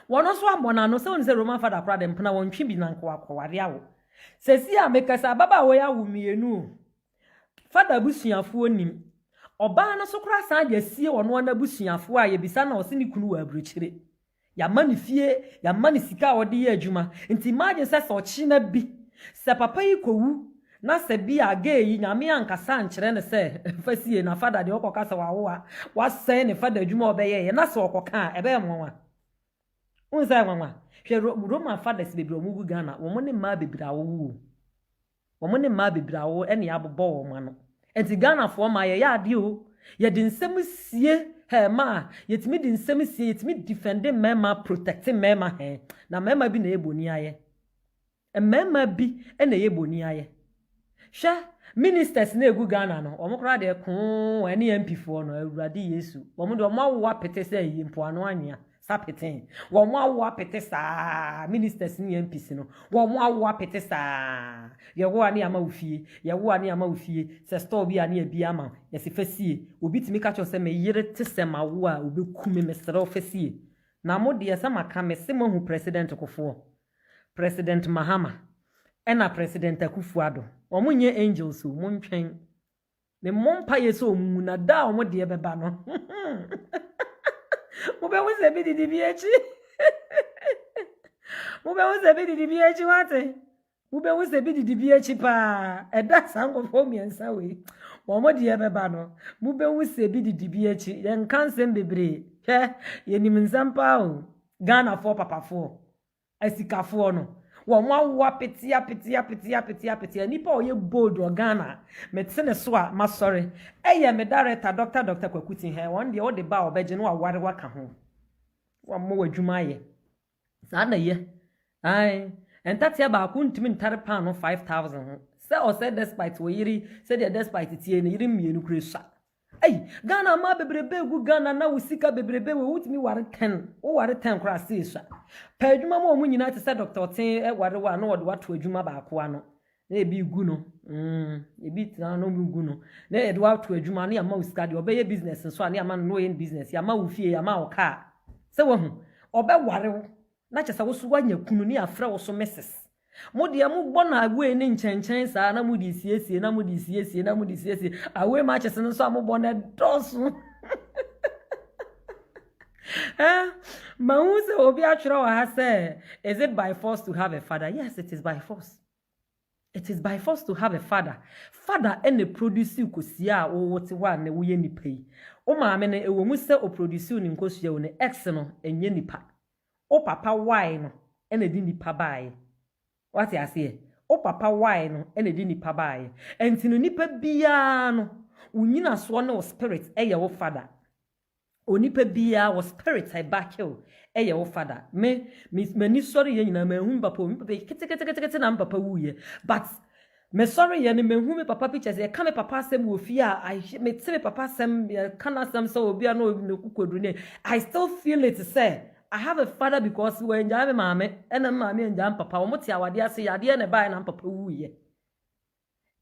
Wɔn nso abɔ n'ano sɛ wɔn sɛ Roman father koraa de mpena wɔntwe bi na nko akɔware awo. Sɛsi a mekasa, ababaawa yi awo mmienu o. Father abusuafoɔ nim ɔbaa no so koraa san de asie ɔno ara n'abusuafoɔ a yɛbisa na ɔse ne kunu wɔ aburokyire. Yɛama ne fie, yɛama ne sika a ɔde yɛ adwuma. Nti imagine sɛ ɔkyena bi Sɛ papa yi kɔwu na sɛ bi a girl yi Nyame ankasa ankyerɛ no sɛ fa sie na fada deɛ ɔkɔka sɛ wawo a wasɛe ne fada adwuma a ɔbɛyɛeɛ na sɛ ɔkɔka a, ɛbɛyɛ nwanwa. Wohu sɛ nwanwa? Hwɛ Roman fathers bebree a wɔgu Ghana, wɔn ne mmaa bebree awowo o. Wɔn ne mmaa bebree awowo ɛne abobɔ wɔn ano. Nti Ghanafoɔ mmaa, yɛyɛ adeɛ o. Yɛde nsɛm sie hɛ mmaa, yɛtumi de nsɛm sie, yɛtumi defend mmarima, protect mmarima hɛn. Na mmarima bi na ɛyɛ bɔni ayɛ. Mmarima bi na ɛyɛ bɔni ayɛ. Hwɛ ministers na egu Ghana no, wɔn koraa deɛ koo ɛne MP foɔ no, Awurade Yesu. Wɔn deɛ, wɔn awo apete sɛ ɛyi mpoano anwea sapeten. Wɔn awo apete saa, ministers ne MPs no. Wɔn awo apete saa. Yɛwo a ne ama wo fie, yɛwo a ne ama wo fie, sɛ store bi a ne abi ama yɛsi fa sie. Obi tumi ka kyerɛ sɛ me yere te sɛ ma wo a, obeku me, mesrɛ wo, fa sie. Na mo deɛ, sɛ maka me se moahu President Kufuor, President Mahama, ɛna President Akufo-Addo. Wɔn nyɛ angels o, mo ntwɛn. Me mmɔ mpa yɛ sɛ ɔmo mu na da a ɔmo deɛ bɛba no, mobɛhu sɛ bi didi bi akyi. Mobɛhu sɛ bi didi bi akyi, wate? Wobɛhu sɛ bi didi bi akyi paa. Ɛda saa nkurɔfoɔ mmiɛnsa wei, wɔn deɛ bɛba no, mobɛhu sɛ bi didi bi akyi. Yɛnka nsɛm bebree. Hwɛ, yɛnim nsɛm paa o. Ghanafoɔ papafoɔ, asikafoɔ no, wɔn awo apete apete apete apete apete. Nipa a ɔyɛ bold wɔ Ghana, mete ne so a masɔre, ɛyɛ me director, Doctor Kwaku Tinhɛn. Wɔn deɛ, wɔde ba a ɔbɛgye no, waware waka ho, wammɔ w'adwuma ayɛ saa na yɛ. Ae, ntatea baako ntumi ntare paano 5,000 ho sɛ ɔsɛ Despite wɔ yere sɛdeɛ Despite tie ne yere mmienu kura sua. Ei, Ghana mmaa bebrebe gu Ghana na wo sika bebrebe wɔ, wotumi ware 10, woware 10 koraa se esua. Pɛ adwuma ma wɔn nyinaa te sɛ Doctor Ɔten ware wa na wɔde wato adwuma baako ano na ebi gu no, ebi tena na ɔmo gu no na yɛde wato adwuma na yɛama wo sika deɛ ɔbɛyɛ business nso a na yɛama no na ɔyɛ no business. Yɛama wo fie, yɛama wo kaa sɛ wahu ɔbɛware wo na kyɛ sɛ wo so woanya kunu ne yɛafrɛ wo so Mrs. Mo deɛ, mobɔ no away ne nkyɛnkyɛn saa na mode siesie na mode siesie na mode siesie away matches no nso a mobɔ no ɛdɔɔso. Mahu sɛ obi atwerɛ wɔ ha sɛ, "Is it by force to have a father?" Yes, it is by force. It is by force to have a father. Father ɛna produce kosua a wɔwɔ te hɔ a na woyɛ nipa yi. Wo maame no, ɛwɔ mu sɛ oproduce ne nkosua wo ne x no, ɛnyɛ nipa. Wo papa Y no ɛna di nipa baeɛ. Wate aseɛ? Wo papa Y no ɛna di nipa baeɛ. Ɛnti no, nipa biara no, wo nyinasoɔ ne wo spirit ɛyɛ wo father. Onipa biara wɔ spirit a ɛba kill ɛyɛ wo father. Me m'ani sɔre yɛ nyinaa, mahu me papa o. Me papa keteketekete na me papa wuyɛ, but mesɔre yɛ no, mehu me papa pictures. Yɛka me papa asɛm wɔ fie a, mete me papa asɛm, yɛka n'asɛm sɛ obi a na ne kokoduru ne, I still feel it sɛ I have a father, because wɔngyaa me maame ɛna me maame ngyaa me papa. Wɔn te awadeɛ ase, yadeɛ na ɛbaeɛ na me papa wuyɛ.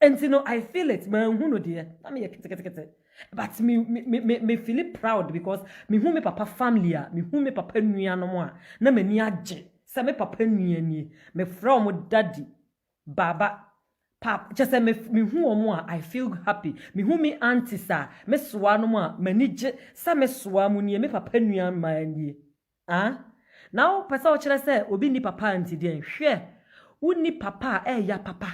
Nti no, I feel it. Manhu no deɛ na meyɛ ketekete, but me feel proud because me hu me papa family a, me hu me papa nuanom a, na m'ani agye sɛ me papa nua nie. Mefrɛ wɔn daddy, baba, pap. Kyɛ sɛ me hu wɔn a, I feel happy. Me hu me aunties a, me soa nom a, m'ani gye sɛ me soa mu nie, me papa nua mmaa nie. Ah, na wopɛ sɛ ɔkyerɛ sɛ obi ni papa nti deɛ, hwɛ, wonni papa a, ɛyɛ papa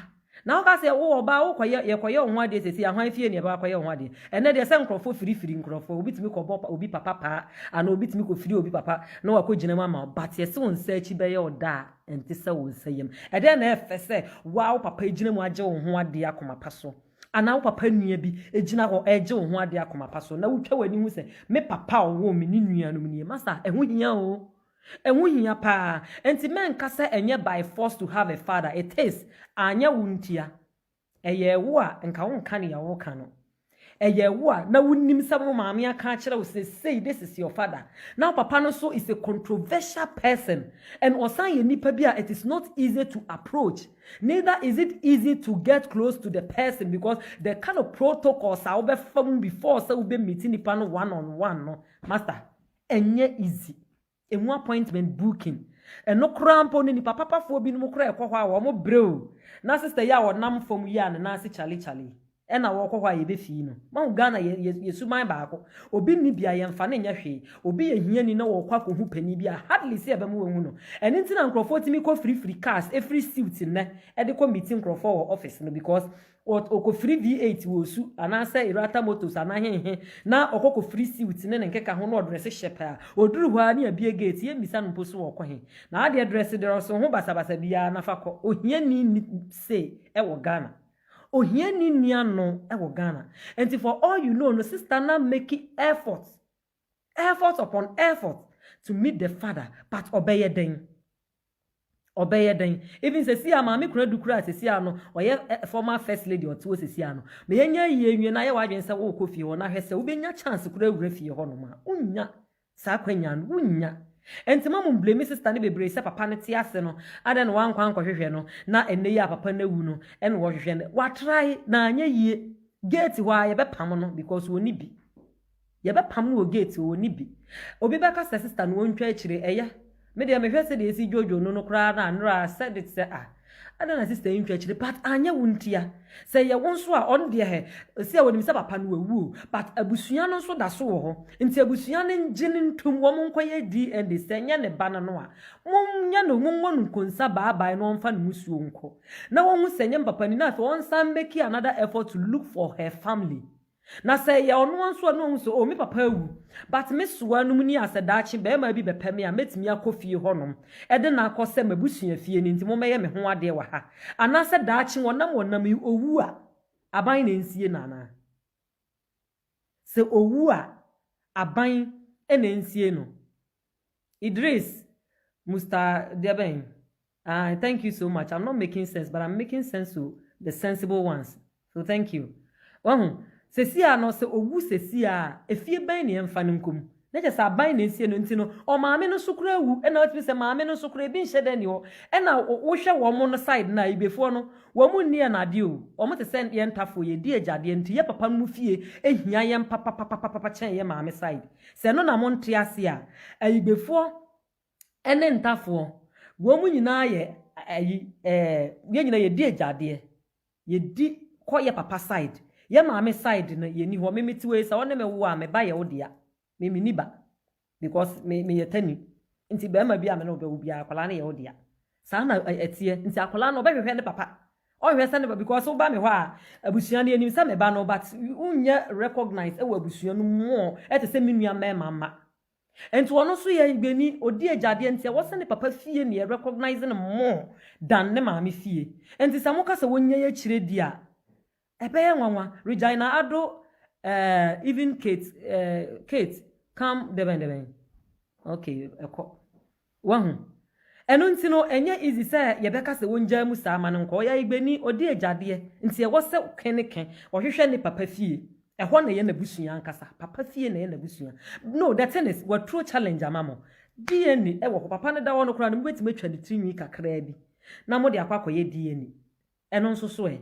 na woka sɛ wowɔ ɔbaa, wokɔyɛ, yɛkɔyɛ wo ho adeɛ sɛsi ahwan fie ne yɛbɛkɔyɛ wo ho adeɛ. Ɛnɛ deɛ, sɛ nkurɔfoɔ firifiri nkurɔfoɔ, obi tumi kɔbɔ obi papa paa anaa obi tumi kɔfiri obi papa na wakɔ gyina mu ama wo, but yɛsɛ wo nsa akyi bɛyɛ wo da a ɛnte sɛ wo nsa yam. Ɛdɛn na ɛfɛ sɛ waa wo papa gyina mu agye wo ho adeɛ akoma pa so, anaa wo papa nua bi gyina hɔ ɛgye wo ho adeɛ akoma pa so na wotwa w'ani ho sɛ me papa a ɔwɔ me ne nuanom nie? Masa, ɛho hia o, ɛho hia paa. Nti mɛnka sɛ ɛnyɛ by force to have a father. It is. Anyɛ wo ntia, ɛyɛ wo a nka wonka nea woka no. Ɛyɛ wo a na wonim sɛ wo maame aka akyerɛ wo sɛ say this is your father. Now papa no so is a controversial person and ɔsan yɛ nipa bi a it is not easy to approach, neither is it easy to get close to the person, because the kind of protocols a wobɛfa mu before sɛ wobɛ meet nipa no one on one no, master, ɛnyɛ easy. Emu appointment booking ɛno koraa mpo no, nipa papafoɔ binom koraa ɛkɔ hɔ a, wɔn brɛ o. Na sister yi a ɔnam fam yi a ne nan ase kyale kyale. Ɛna wɔkɔ hɔ a yɛbɛfii no. Mahu Ghana yɛ suban baako. Obi nni bi a yɛmfa no nyɛ hwee. Obi yɛ hiani na wɔkɔ akɔhu panin bi a, hardly sɛ yɛbɛma wɔahu no. Ɛno nti na nkurɔfoɔ tumi kɔ firifiri cars ɛfiri suit nnɛ ɛde kɔ meeting nkurɔfoɔ wɔ office no, because ɔkɔfiri V8 wɔ Osu anaasɛ Erata Motors anaa henhe na ɔkɔ kɔfiri suit ne ne nkeka ho na ɔdress hyɛ pɛ a, ɔduru hɔ a ne abie gate, yɛmmisa no mpo so wɔkɔ he. Na adeɛ dress dress ho basabasa biara nafa kɔ. Ohiani ni se ɛwɔ Ghana. Ohiani ni ano ɛwɔ Ghana. Nti for all you know no, sister na make effort, effort upon effort to meet the father, but ɔbɛyɛ den? Ɔbɛyɛ den? Even sɛsi a maame kura du kura sɛsi a no ɔyɛ former first lady ɔte hɔ sɛsi a no, ma yɛnya yie nwie na yɛ w'adwene sɛ wɔrekɔ fie hɔ na hwɛ sɛ wobɛnya chance kura awura fie hɔ nom a, wonya saa akwanya no, wonya. Nti ma mo blame sister no bebree sɛ papa no te ase no, adɛn na wankɔ ankɔhwehwɛ no, na ɛnɛ yi a papa no awu no ɛna wɔhwehwɛ no. Watrae na anyɛ yie. Gate hɔ a yɛbɛpam no because wɔni bi. Yɛbɛpam no wɔ gate hɔ, wɔni bi. Obi bɛka sɛ sister no wɔntwa akyire. Ɛyɛ me deɛ mehwɛ sɛ deɛ esi dwodwo no koraa na anora sɛ de sɛ a adɛn na sister yi ntwa akyire, but anyɛ wo ntia sɛ yɛ wo nso a, ɔno deɛ hɛ si a wɔnim sɛ papa no wawu o, but abusua no nso da so wɔ hɔ, nti abusua no ngye ne ntom, wɔn nkɔyɛ DNA. Sɛ nyɛ ne ba no no a, monyɛ no, monwɔ no nkonsa baabae na ɔmfa ne musuo nkɔ na wɔn sɛ nyɛ papa ni, na afei wɔnsan make another effort to look for her family. Na sɛ yɛ ɔno nso a, na ɔhu sɛ, oh, me papa awu, but me soa no mu ni asɛ daakye bɛrima bi bɛpɛ me a, mɛtumi akɔ fie hɔnom ɛde na akɔ sɛ m'abusua fie no, nti mommɛyɛ me ho adeɛ wɔ ha, anaasɛ daakye wɔnam yi owu a, aban na nsie no, anaa sɛ owu a, aban na nsie no. Idris Musta Deben, thank you so much. I'm not making sense, but I'm making sense to the sensible ones, so thank you. Wahu sesi a no sɛ owu sesi a, efie bɛn ne yɛmfa no nkom na kyerɛ sɛ aban na esie no? Nti no ɔmaame no nso kora awu, ɛna ɔtumi sɛ maame no nso kora ebi nhyɛ dɛ ni hɔ, ɛna wohwɛ wɔn no side na Igbefoɔ no wɔn nni ɛnadeɛ o, wɔn te sɛ yɛn ntafoɔ, yɛdi agyadeɛ, nti yɛ papa no mu fie ehia yɛn papapapapa kyɛn yɛ maame side. Sɛ ɛno na mo nte ase a, Ayigbefoɔ ɛne ntafoɔ wɔn mu nyinaa yɛ ayi yɛn nyinaa yɛdi agyadeɛ, yɛdi kɔ yɛ papa side, yɛ maame side no yɛni hɔ. Mimi ti wei sɛ ɔne me wo a, me ba yɛ wo dea. Me ni ba because me yɛ tani, nti bɛrima bi a me ne wo bɛwo biara, akwadaa no yɛ wo dea. Saa na ɛteɛ. Nti akwadaa no ɔbɛhwehwɛ ne papa, ɔhwehwɛ sɛ ne ba, because woba me hɔ a, abusua no yɛnim sɛ me ba no, but wonyɛ recognize ɛwɔ abusua no mu ɛte sɛ me nua mmarima mma. Nti ɔno nso yɛ gbani, odi agyadeɛ, nti ɛwɔ sɛ ne papa fie ne yɛ recognize no more than ne maame fie. Nti sɛ moka sɛ wɔnyɛ yɛ akyire di a, ɛbɛyɛ nwanwa. Regina Ado, even Kate, Kate come dɛbɛn dɛbɛn, okay, ɛkɔ wahu. Ɛno nti no ɛnyɛ easy sɛ yɛbɛka sɛ wɔngyaa mu saa ma no nkɔ. Ɔyɛ Igbeni, ɔdi agyadeɛ, nti ɛwɔ sɛ kene ɔhwehwɛ ne papa fie. Ɛhɔ na ɛyɛ n'abusua ankasa, papa fie na ɛyɛ n'abusua. No, the thing is, wɔaturo challenge ama mo. DNA ɛwɔ hɔ, papa no da hɔ no koraa no, mobɛtumi atwa ne tirinwi kakraa bi na mode akɔ akɔyɛ DNA. Ɛno nso so ɛ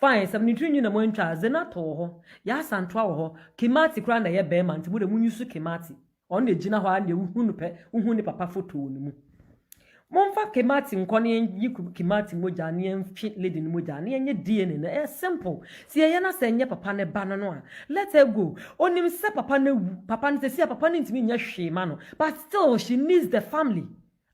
fine sɛ ne tirinwi na moantwa. Zenato wɔ hɔ, Yɛasantoa wɔ hɔ, Kimati koraa na ɛyɛ bɛrima, nti mode munyi so Kimati. Ɔno na gyina hɔ a na wohu no pɛ, wohu ne papa photo wɔ ne mu. Momfa Kimati nkɔ ne yɛnyi Kimati mogya ne yɛmtwe lady no mogya ne yɛnyɛ DNA no. Ɛyɛ simple. Sɛ yɛyɛ na sɛ ɛnyɛ papa ne ba no a, let her go. Onim sɛ papa no awu, papa no sɛsi a papa no ntumi nyɛ hwee ma no, but still she needs the family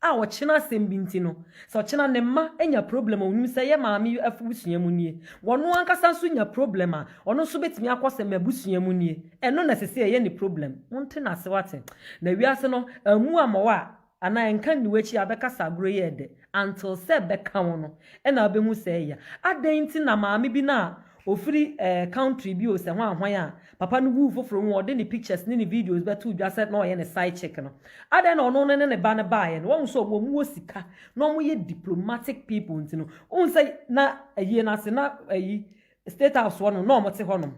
a ɔkyena asɛm bi nti no, sɛ ɔkyena ne mma anya problem a, onim sɛ yɛ maame abusua mu nie. Wɔno ankasa nso nya problem a, ɔno nso bɛtumi akɔ sɛ m'abusua mu nie. Ɛno na ɛsɛ sɛ ɛyɛ ne problem. Monte n'ase wate. Na wiase no amu amɔwɔ a anaa nka nni w'akyi a bɛkasa agorɔ yi ɛdɛ until sɛ bɛka wo no ɛna wobɛhu sɛ ɛyɛ adɛn nti na maame bi no a ofiri country bi o, sɛ ho ahwan a papa no wu foforɔ mu, ɔde ne pictures ne ne videos bɛto dwa sɛ na ɔyɛ ne side chick no, adɛn na ɔno ne ne ba no baeɛ no? Wɔn nso ɔmo wɔ sika na ɔmo yɛ diplomatic people, nti no wɔn sɛ na ayie n'ase na ayi State House hɔ no na ɔmo te hɔ nom.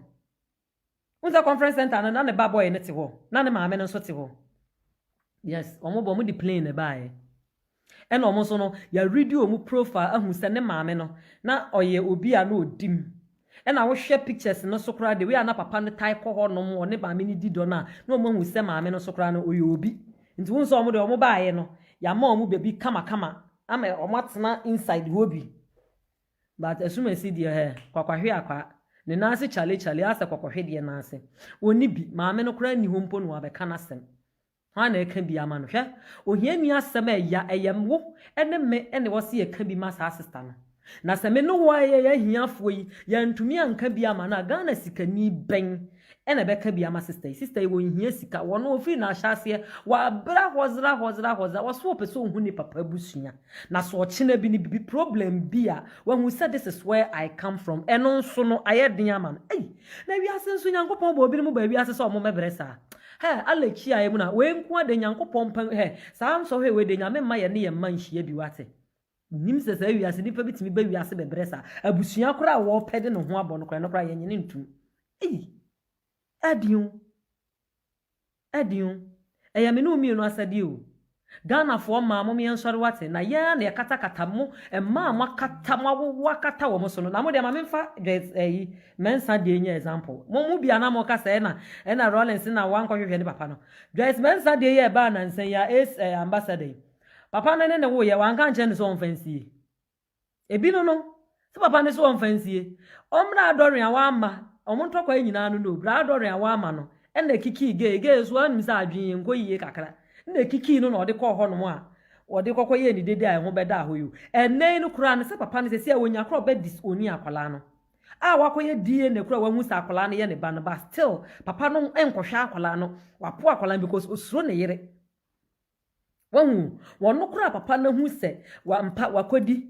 Wɔn sɛ conference center no na ne ba boy no te hɔ na ne maame no nso te hɔ. Yes, ɔmo bɔ ɔmo de plane na baeɛ, ɛna ɔmo nso no yɛredi ɔmo profile ahu sɛ ne maame no na ɔyɛ obi a na odi mu. Ɛna wohwɛ pictures no so koraa, de wei a na papa no tae kɔ hɔ nom, ɔne maame no di dɔ no a, na ɔmo ahu sɛ maame no so koraa no ɔyɛ obi. Nti wɔn nso ɔmo de ɔmo baeɛ no, yɛama ɔmo baabi kamakama ama ɔmo atena inside hɔ bi. But asumasi deɛ, hɛ kwakwahwe akwa. Ne nan ase kyale kyale asɛ kɔkɔhwedeɛ nan ase. Ɔnni bi. Maame no koraa nni hɔ mpo na wabɛka n'asɛm. Hwan na ɛka bi ama no? Hwɛ, ohiani asɛm a ɛya, ɛyɛ wo ne me na ɛwɔ sɛ yɛka bi ma saa sista no. Na sɛ me ne wo a yɛyɛ ahiafoɔ yi, yɛantumi anka bi ama no a, Ghana sikani bɛn na ɛbɛka bi ama sista yi? Sista yi, ɔnhia sika. Ɔno, ɔfiri n'ahyɛaseɛ, wabrɛ hɔzra hɔzra hɔzra. Ɔse ɔpɛ sɛ ɔhu ne papa abusua. Na sɛ ɔkyena bi no, bibi, problem bi a, wahu sɛ this is where I come from. Ɛno nso no, ayɛ den ama no. Ei! Na wiase nso, Nyankopɔn bɔɔ binom baa wiase sɛ wɔmmɛbrɛ saa. Hɛ, Allah akyi a emu na, wei nko ara de Nyankopɔn pɛ, hɛ, saa nsɔhwɛ wei de Nyame mma yɛne yɛn mma nhyia bi, wate? Nnim sɛ saa wiase, nipa bi tumi ba wiase bɛbrɛ saa. Abusua koraa a wɔpɛ de ne ho abɔ no koraa, ɛno koraa yɛnye no ntum. Ei! Ɛden o. Ɛden o. Ɛyɛ me ne wo mmienu asɛdeɛ o. Ghanafoɔ mmaa mom yɛnsɔre wate na yɛn ara na yɛkatakata mo mmaa a moakata moawowo akata wɔn so no na mo deɛ ma memfa Joyce ɛyi Mensah deɛ nyɛ example mo mu bi a na moka sɛ ɛna ɛna Rawlings na wankɔhwehwɛ ne papa no Joyce Mensah deɛ yɛ ɛbaa nansa yi a ace eh, ambassador yi papa no ne ne woyɛ wanka nkyɛn no sɛ ɔmfa nsie Ebi no no, sɛ papa no so ɔmfa nsie. Ɔmmra adɔre a wamma, ɔmo ntɔkwa yi nyinaa no no, bra adɔre a wamma no, ɛna ekikii gay, gay nso anim sɛ adwene yɛ nkɔ yie kakra, ɛna ekikii no na ɔde kɔɔ hɔnom a ɔde kɔkɔ yɛɛ ne dede a ɛho bɛdaa hɔ yi o. Ɛnnɛ yi no koraa no, sɛ papa no sɛsi a onya koraa ɔbɛ disown akwadaa no, a wakɔyɛ DNA koraa wahu sɛ akwadaa no yɛ ne ba no, but still papa no nkɔhwɛ akwadaa no, wapo akwadaa no because osuro ne yere. Wahu? Wɔno koraa papa no ahu sɛ wampa wakɔdi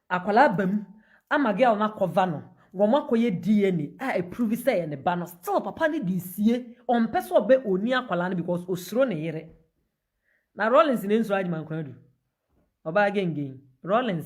akwadaa ba mu ama girl no akɔva no, wɔn akɔyɛ DNA a ɛprove sɛ ɛyɛ ne ba no, still papa no de sie, ɔmpɛ sɛ ɔbɛ ɔni akwadaa no because osuro ne yere. Na Rawlings na nsuro Agyeman Konadu. Ɔbaa gengen. Rawlings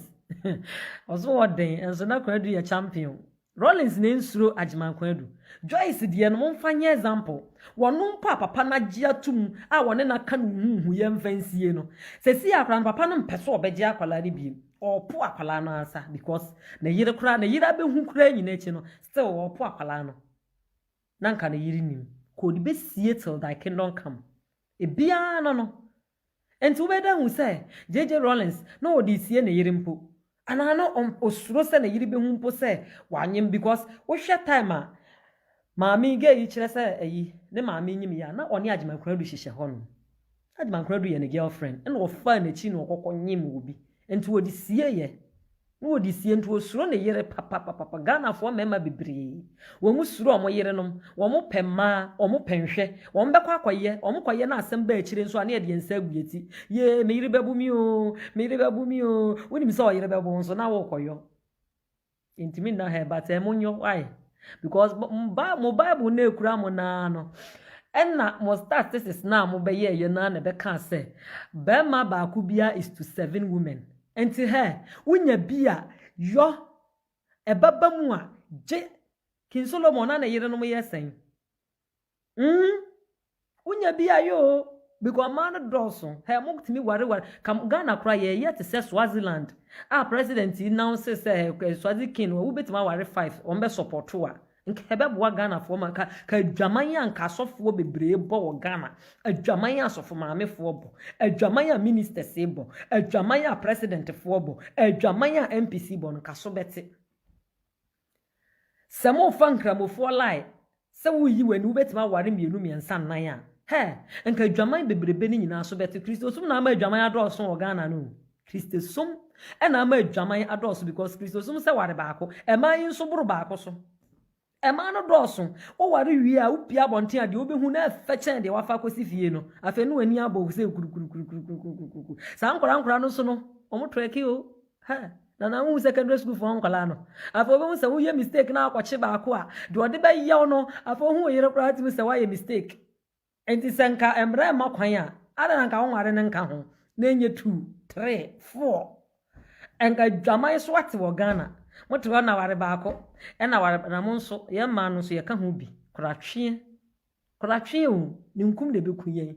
ɔso ɔden nso na Konadu yɛ champion. Rawlings na nsuro Agyeman Konadu. Joyce deɛ no momfa nyɛ example. Wɔno mpo a papa no agye atom a wɔne no aka no huhu yɛmfa nsie no. Sɛsi akwadaa no papa no mpɛ sɛ ɔbɛgye akwadaa no biem. Ɔɔpo akwadaa no ansa because ne yere koraa ne yere abɛhu koraa nyina akyi no still ɔɔpo akwadaa no. Na nka ne yere nim. Ka ɔde bɛsie till thy kingdom come. Ebiara no no. Enti wobɛyɛ dɛ ahu sɛ JJ Rawlings na ɔde resie ne yere mpo. Anaa na ɔsuro sɛ ne yere bɛhu mpo sɛ wanyem because wohwɛ time a maame yi girl yi kyerɛ sɛ ayi ne maame nyim yi a na ɔne Agyeman Konadu hyehyɛ hɔ nom. Agyeman Konadu yɛ ne girlfriend ɛna ɔfaa n'akyi na ɔkɔkɔ nyem wɔ bi. Enti ɔde sieeɛ. Na wɔde sie nti wɔsuro ne yere papapapapa. Ghanafoɔ mmarima bebree wɔn suro wɔn yerenom, wɔn pɛ mmaa, wɔn pɛ nhwɛ, wɔn bɛkɔ akɔyɛ, wɔn kɔyɛ na asɛm ba akyire nso a na yɛde yɛn nsa agu yɛn ti. Yee me yere bɛbo me oo, me yere bɛbo me oo. Wonim sɛ ɔyere bɛbo wo nso na worekɔyɔ. Ntumi nna ha but eh, monyɔ why? Because mo Bible na ekura mo naa no ɛna mo statistics na mo bɛyɛɛyɛ naa na ɛbɛka sɛ bɛrima baako biara is to seven women. Nti hɛ, wonya bi a, yɔ, ɛbɛba mu a, gye. King Solomon na ne yerenom yɛ sɛn? Wonya bi a yɔ o, because mmaa no dɔɔso. Hɛ, motumi ware ware. Ka Ghana koraa yɛyɛ te sɛ Swaziland a president yi announce sɛ hɛ, Swazi king wobɛtumi aware five, wɔn bɛ support a. Nka ɛbɛboa Ghanafoɔ ma ka ka adwaman a nka asɔfoɔ bebree bɔ wɔ Ghana, adwaman a asɔfo maamefoɔ bɔ, adwaman a ministers bɔ, adwaman a presidentfoɔ bɔ, adwaman a MPs bɔ no nka so bɛte. Sɛ mofa nkramofoɔ lie sɛ woyi w'ani wobɛtumi aware mmienu mmiɛnsa nnan a, hɛ, nka adwaman bebrebe no nyinaa so bɛte. Kristosom na ama adwaman adɔɔso wɔ Ghana no. Kristosom ɛna ama adwaman adɔɔso because Kristosom sɛ ware baako, ɛmaa yi nso boro baako so. Ɛmaa no dɔɔso. Woware wie a wopie abɔnten a deɛ wobɛhu na ɛfɛ kyɛn deɛ wafa akɔsi fie no. Afei ne w'ani abɔ sɛ kurukurukurukurukurukuru. Saa nkwadaa nkwadaa no nso no, wɔn trɛke o. Hɛ, na na wohu secondary school foɔ nkwadaa no. Afei wobɛhu sɛ woyɛ mistake na akɔkye baako a, deɛ ɔde bɛyɛw no, afei wohu wo yere koraa tumi sɛ woayɛ mistake. Nti sɛ nka mmerɛ mma kwan a, ada na nka wonware no nka ho na ɛnyɛ two, three, four. Nka dwaman so ate wɔ Ghana. Mote hɔ na ware baako, ɛna ware na mo nso, yɛn mmaa no nso yɛka ho bi. Koratweɛ. Koratweɛ o, ne nkum na ɛbɛku yɛn.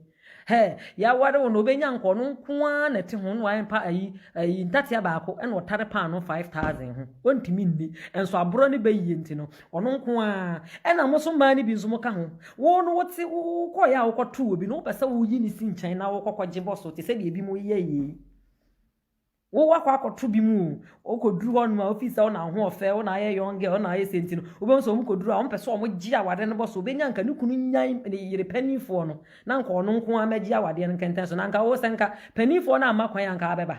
Hɛ, yɛaware wo no, obɛnya nka ɔno nko ara na ɛte ho na wayɛ mpa ayi ayi ntatea baako ɛna ɔtare paano 5,000 ho. Ɔntumi nni. Nso aborɔ no bɛyie nti no, ɔno nko ara. Ɛna mo nso mmaa no bi nso mo ka ho. Wo no wote wokɔeɛ a wokɔtoo obi no, wopɛ sɛ woyi ne si nkyɛn na wokɔkɔgye bɔ so te sɛ deɛ ebi mo yɛ yie. Wo wakɔ akɔto bi mu o, wokɔduru hɔnom a wofii sɛ wo na wo ho ɔfɛ, wo na ayɛ young girl, wo na ayɛ sɛ nti no, wobɛhu sɛ wɔn kɔduru a wɔmpɛ sɛ wɔgye awadeɛ no bɔ so, wobɛnya nka ne kunu nyan ne yere paninfoɔ no na nka ɔno nko ara mmɛgye awadeɛ no nkɛntɛn so, na nka wo sɛ nka paninfoɔ no amma kwan a nka abɛba.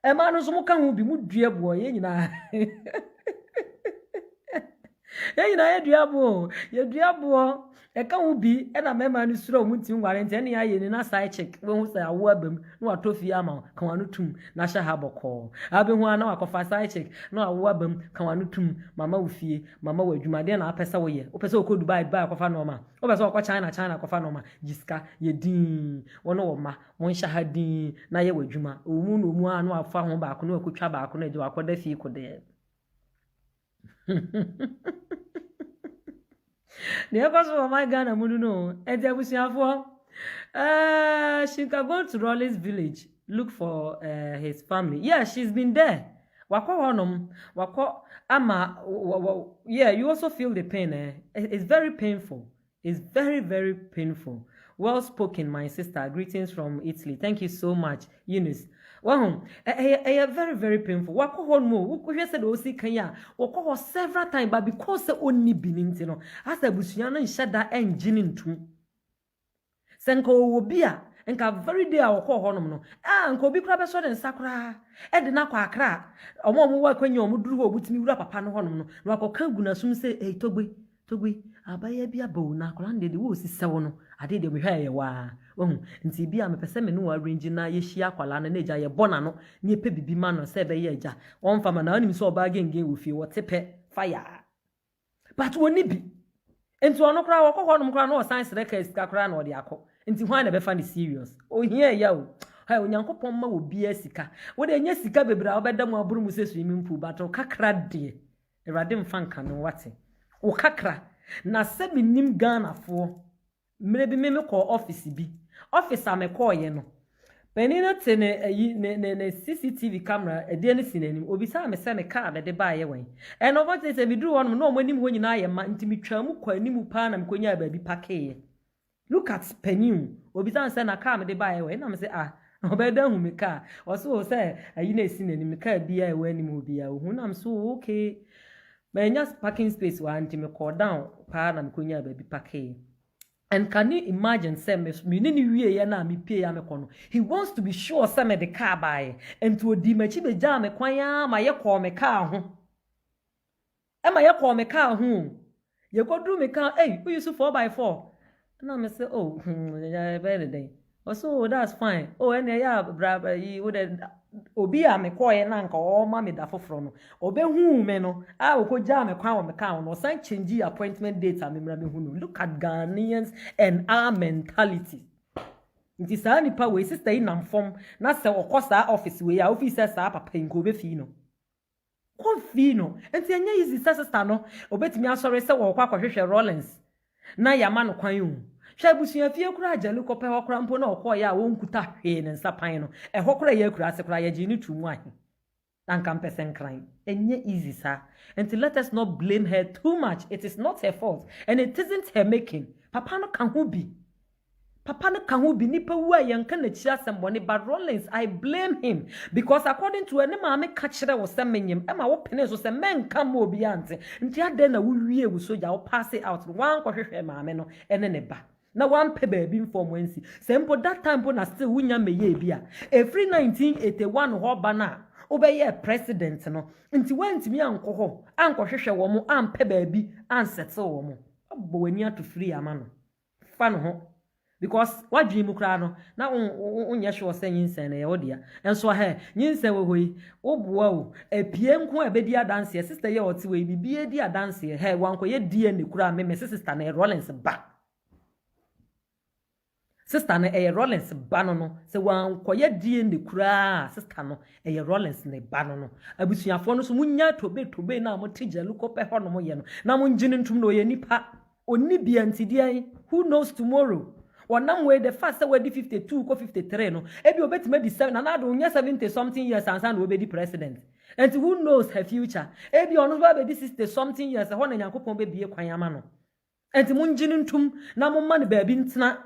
Mmaa no nso moka ho bi, modua boɔ, yɛn nyinaa yɛn nyinaa yɛdua boɔ o, yɛdua boɔ. Ɛka ho bi na mmarima no suro a wɔntumi nware nti ɛne ayɛ ni na side chick wobɛhu sɛ awo aba mu na watɔ fie ama wo ka w'ano tum na hyɛ ha bɔkɔɔ abɛhu ara na wakɔfa side chick na awo aba mu ka w'ano tum mama wo fie mama wo adwuma deɛ na apɛ sɛ woyɛ wopɛ sɛ wokɔ Dubai Dubai kɔfa nnoɔma wopɛ sɛ wokɔ China China kɔfa nnoɔma gye sika yɛ dinn wo ne wo mma monhyɛ ha dinn na yɛ w'adwuma ɛwɔ mu na ɔmu ara na wafa ho baako na wakɔtwa baako na agya wakɔda fie kodɛɛ. Deɛ ɛkɔ so wɔ ɔman Ghana mu no no ɛnti abusuafoɔ uh, she can go to Rollins village look for his family. Yeah, she's been there. Wakɔ hɔnom, wakɔ ama yeah, you also feel the pain eh? It's very painful. It's very very painful well spoken my sister greetings from Italy thank you so much Eunice wahu ɛyɛ ɛyɛ very very painful wakɔ hɔ nom o wohwɛ sɛ deɛ ɔsi kan yi a wɔkɔ hɔ several times but because sɛ ɔnni bi ne nti no asɛ abusua no nhyɛ da ɛngye ne ntum Sɛ nka ɔwɔ bi a, nka very day a ɔkɔɔ hɔnom no, ah, nka obi koraa bɛsɔ ne nsa koraa de no akɔ Accra. Wɔn a wɔwɔ akwanya a wɔduru hɔ a wɔtumi wura papa no hɔnom no, na wakɔka agu n'asom sɛ, Ei, Togbe, Togbe, abaayewa bi aba o, na akwadaa no deɛ, deɛ ɔresi sɛ wo no, adeɛ deɛ mehwɛ a ɛyɛ wo ara. Wahu? Nti ebia mepɛ sɛ me ne wo arrange na yɛhyia akwadaa no na agya yɛbɔ n'ano na yɛpɛ biribi ma no sɛ ɛbɛyɛ agya. Ɔmfa ma no. Na wonim sɛ ɔbaa gengen wɔ fie, wɔte pɛ, fire. But ɔnni bi. Nti ɔno koraa wɔkɔ hɔnom koraa na ɔsan srɛ kaa sika koraa na ɔde akɔ. Nti hwan na ɛbɛfa no serious? Ohia ɛya o. Hɛ Onyankopɔn mma obiara sika. Wo deɛ nyɛ sika bebree a wobɛda mu aboro mu sɛ swimming pool but wo kakra deɛ Awurade mfa nkame wo wate. Wo kakra. Na sɛ menim Ghanafoɔ Mmerɛ bi me me kɔɔ office bi. Office a me kɔɔyɛ no, panin no te ne ayi ne ne ne CCTV camera ɛdeɛ no si n'anim. Obisaa me sɛ me car a mede baeɛ wɛn. And unfortunately sɛ meduru hɔ nom na wɔn anim hɔ nyinaa ayɛ ma nti metwaa mu kɔ anim paa na mekɔnyaa baabi pakeeɛ. Look at panin o. Obisaa me sɛ na car a mede baeɛ wɛn. Ɛna me sɛ ah ɔbɛyɛ dɛ ahu me car. Ɔse o sɛ ayi na ɛsi n'anim no car biara a ɛwɔ anim hɔ biara ohu. Na me sɛ oh okay. Mannya parking space wɔ ha nti mekɔɔ down paa na mekɔnyaa baabi pakeeɛ. And can you imagine sɛ me me ne no wieeɛ no a mepieeɛ a mekɔ no, he wants to be sure sɛ mede car baeɛ. Nti ɔdii m'akyi bɛgyaa me kwan ara ma yɛkɔɔ me car ho. Ɛma yɛkɔɔ me car ho o. Yɛkɔduru me car, ei, wo use 4x4? Ɛna me se, oh, hmm, ɛbɛyɛ ne dɛn? Ɔse, oh, that's fine. Oh, ɛne ɛyɛ a bra, yi, wo dɛ, obi a mekɔɔyɛ na anka ɔma me da foforɔ no, ɔbɛhuu me no, a ɔkɔgyaa me kwan wɔ me car ho no, ɔsan change appointment date a memmra mehu no. Look at Ghanaians and our mentality. Nti saa nipa wei, sister yi nam fam, na sɛ ɔkɔ saa office wei a, wofii sɛ saa papa yi nka ɔbɛfii no. Kɔ no. Nti ɛnyɛ easy sɛ sister no obetumi asɔre sɛ wɔrekɔ akɔhwehwɛ Rawlings na yɛama no kwan o. Hwɛ abusuafie koraa a Gyali kɔpɛ hɔ koraa mpo na ɔkɔeɛ a ɔnkuta hwee ne nsa pan no, ɛhɔ koraa ɛyɛ akuraase koraa yɛgyee no too mu ahe? Na anka mpɛ sɛ nkran. Ɛnyɛ easy saa. Nti let us not blame her too much, it is not her fault and it isn't her making. Papa no ka ho bi. Papa no ka ho bi, nipa wu a yɛnka n'akyi asɛm bɔne but Rawlings I blame him because according to her ne maame ka kyerɛ wo sɛ menyem ɛma wo penee so sɛ mɛnka mma obiara nte nti adɛn na wo wiee wo sogya wo passe out no wankɔ hwehwɛɛ maame no ɛne ne ba na wampɛ baabi mfa ɔmo ansi sɛ mpo that time mpo na still wo nya mmɛyɛɛ bi a ɛfiri 1981 hɔ ba no a wobɛyɛɛ president no nti wantumi ankɔ hɔ ankɔhwehwɛ wɔn ampɛ baabi ansettle wɔn abɔ w'ani ato free ama no. Fa no ho because w'adwene mu koraa no na wonyɛ sure sɛ nyinsɛn no ɛyɛ wo dea. Nso ahɛ, nyinsɛn wɔ hɔ yi, woboa o, apue nko a ɛbɛdi adanseɛ. Sister yi a ɔte hɔ yi, biribiara di adanseɛ. Hɛ, wankɔyɛ DNA koraa me mese sister no ɛyɛ Rawlings ba. Sister no ɛyɛ Rawlings ba no no. Sɛ wankɔyɛ DNA koraa a, sister no ɛyɛ Rawlings ne ba no no. Abusuafoɔ no nso monnya tobe tobe no a mote Gyaluko pɛ hɔnom yɛ no na mongye no ntom na ɔyɛ nipa. Onni bia nti deɛn? Who knows tomorrow? Ɔnam wei the fact sɛ wadi 52 kɔ 53 no, ebia obetumi adi seven, Nana Addo nyɛ 70 something years ansa na obedi president. Nti who knows her future? Ebia ɔno nso bɛba abɛdi 60 something years, ɛhɔ na Nyankopɔn bɛbue kwan ama no. Nti mongye no ntom na momma no baabi ntena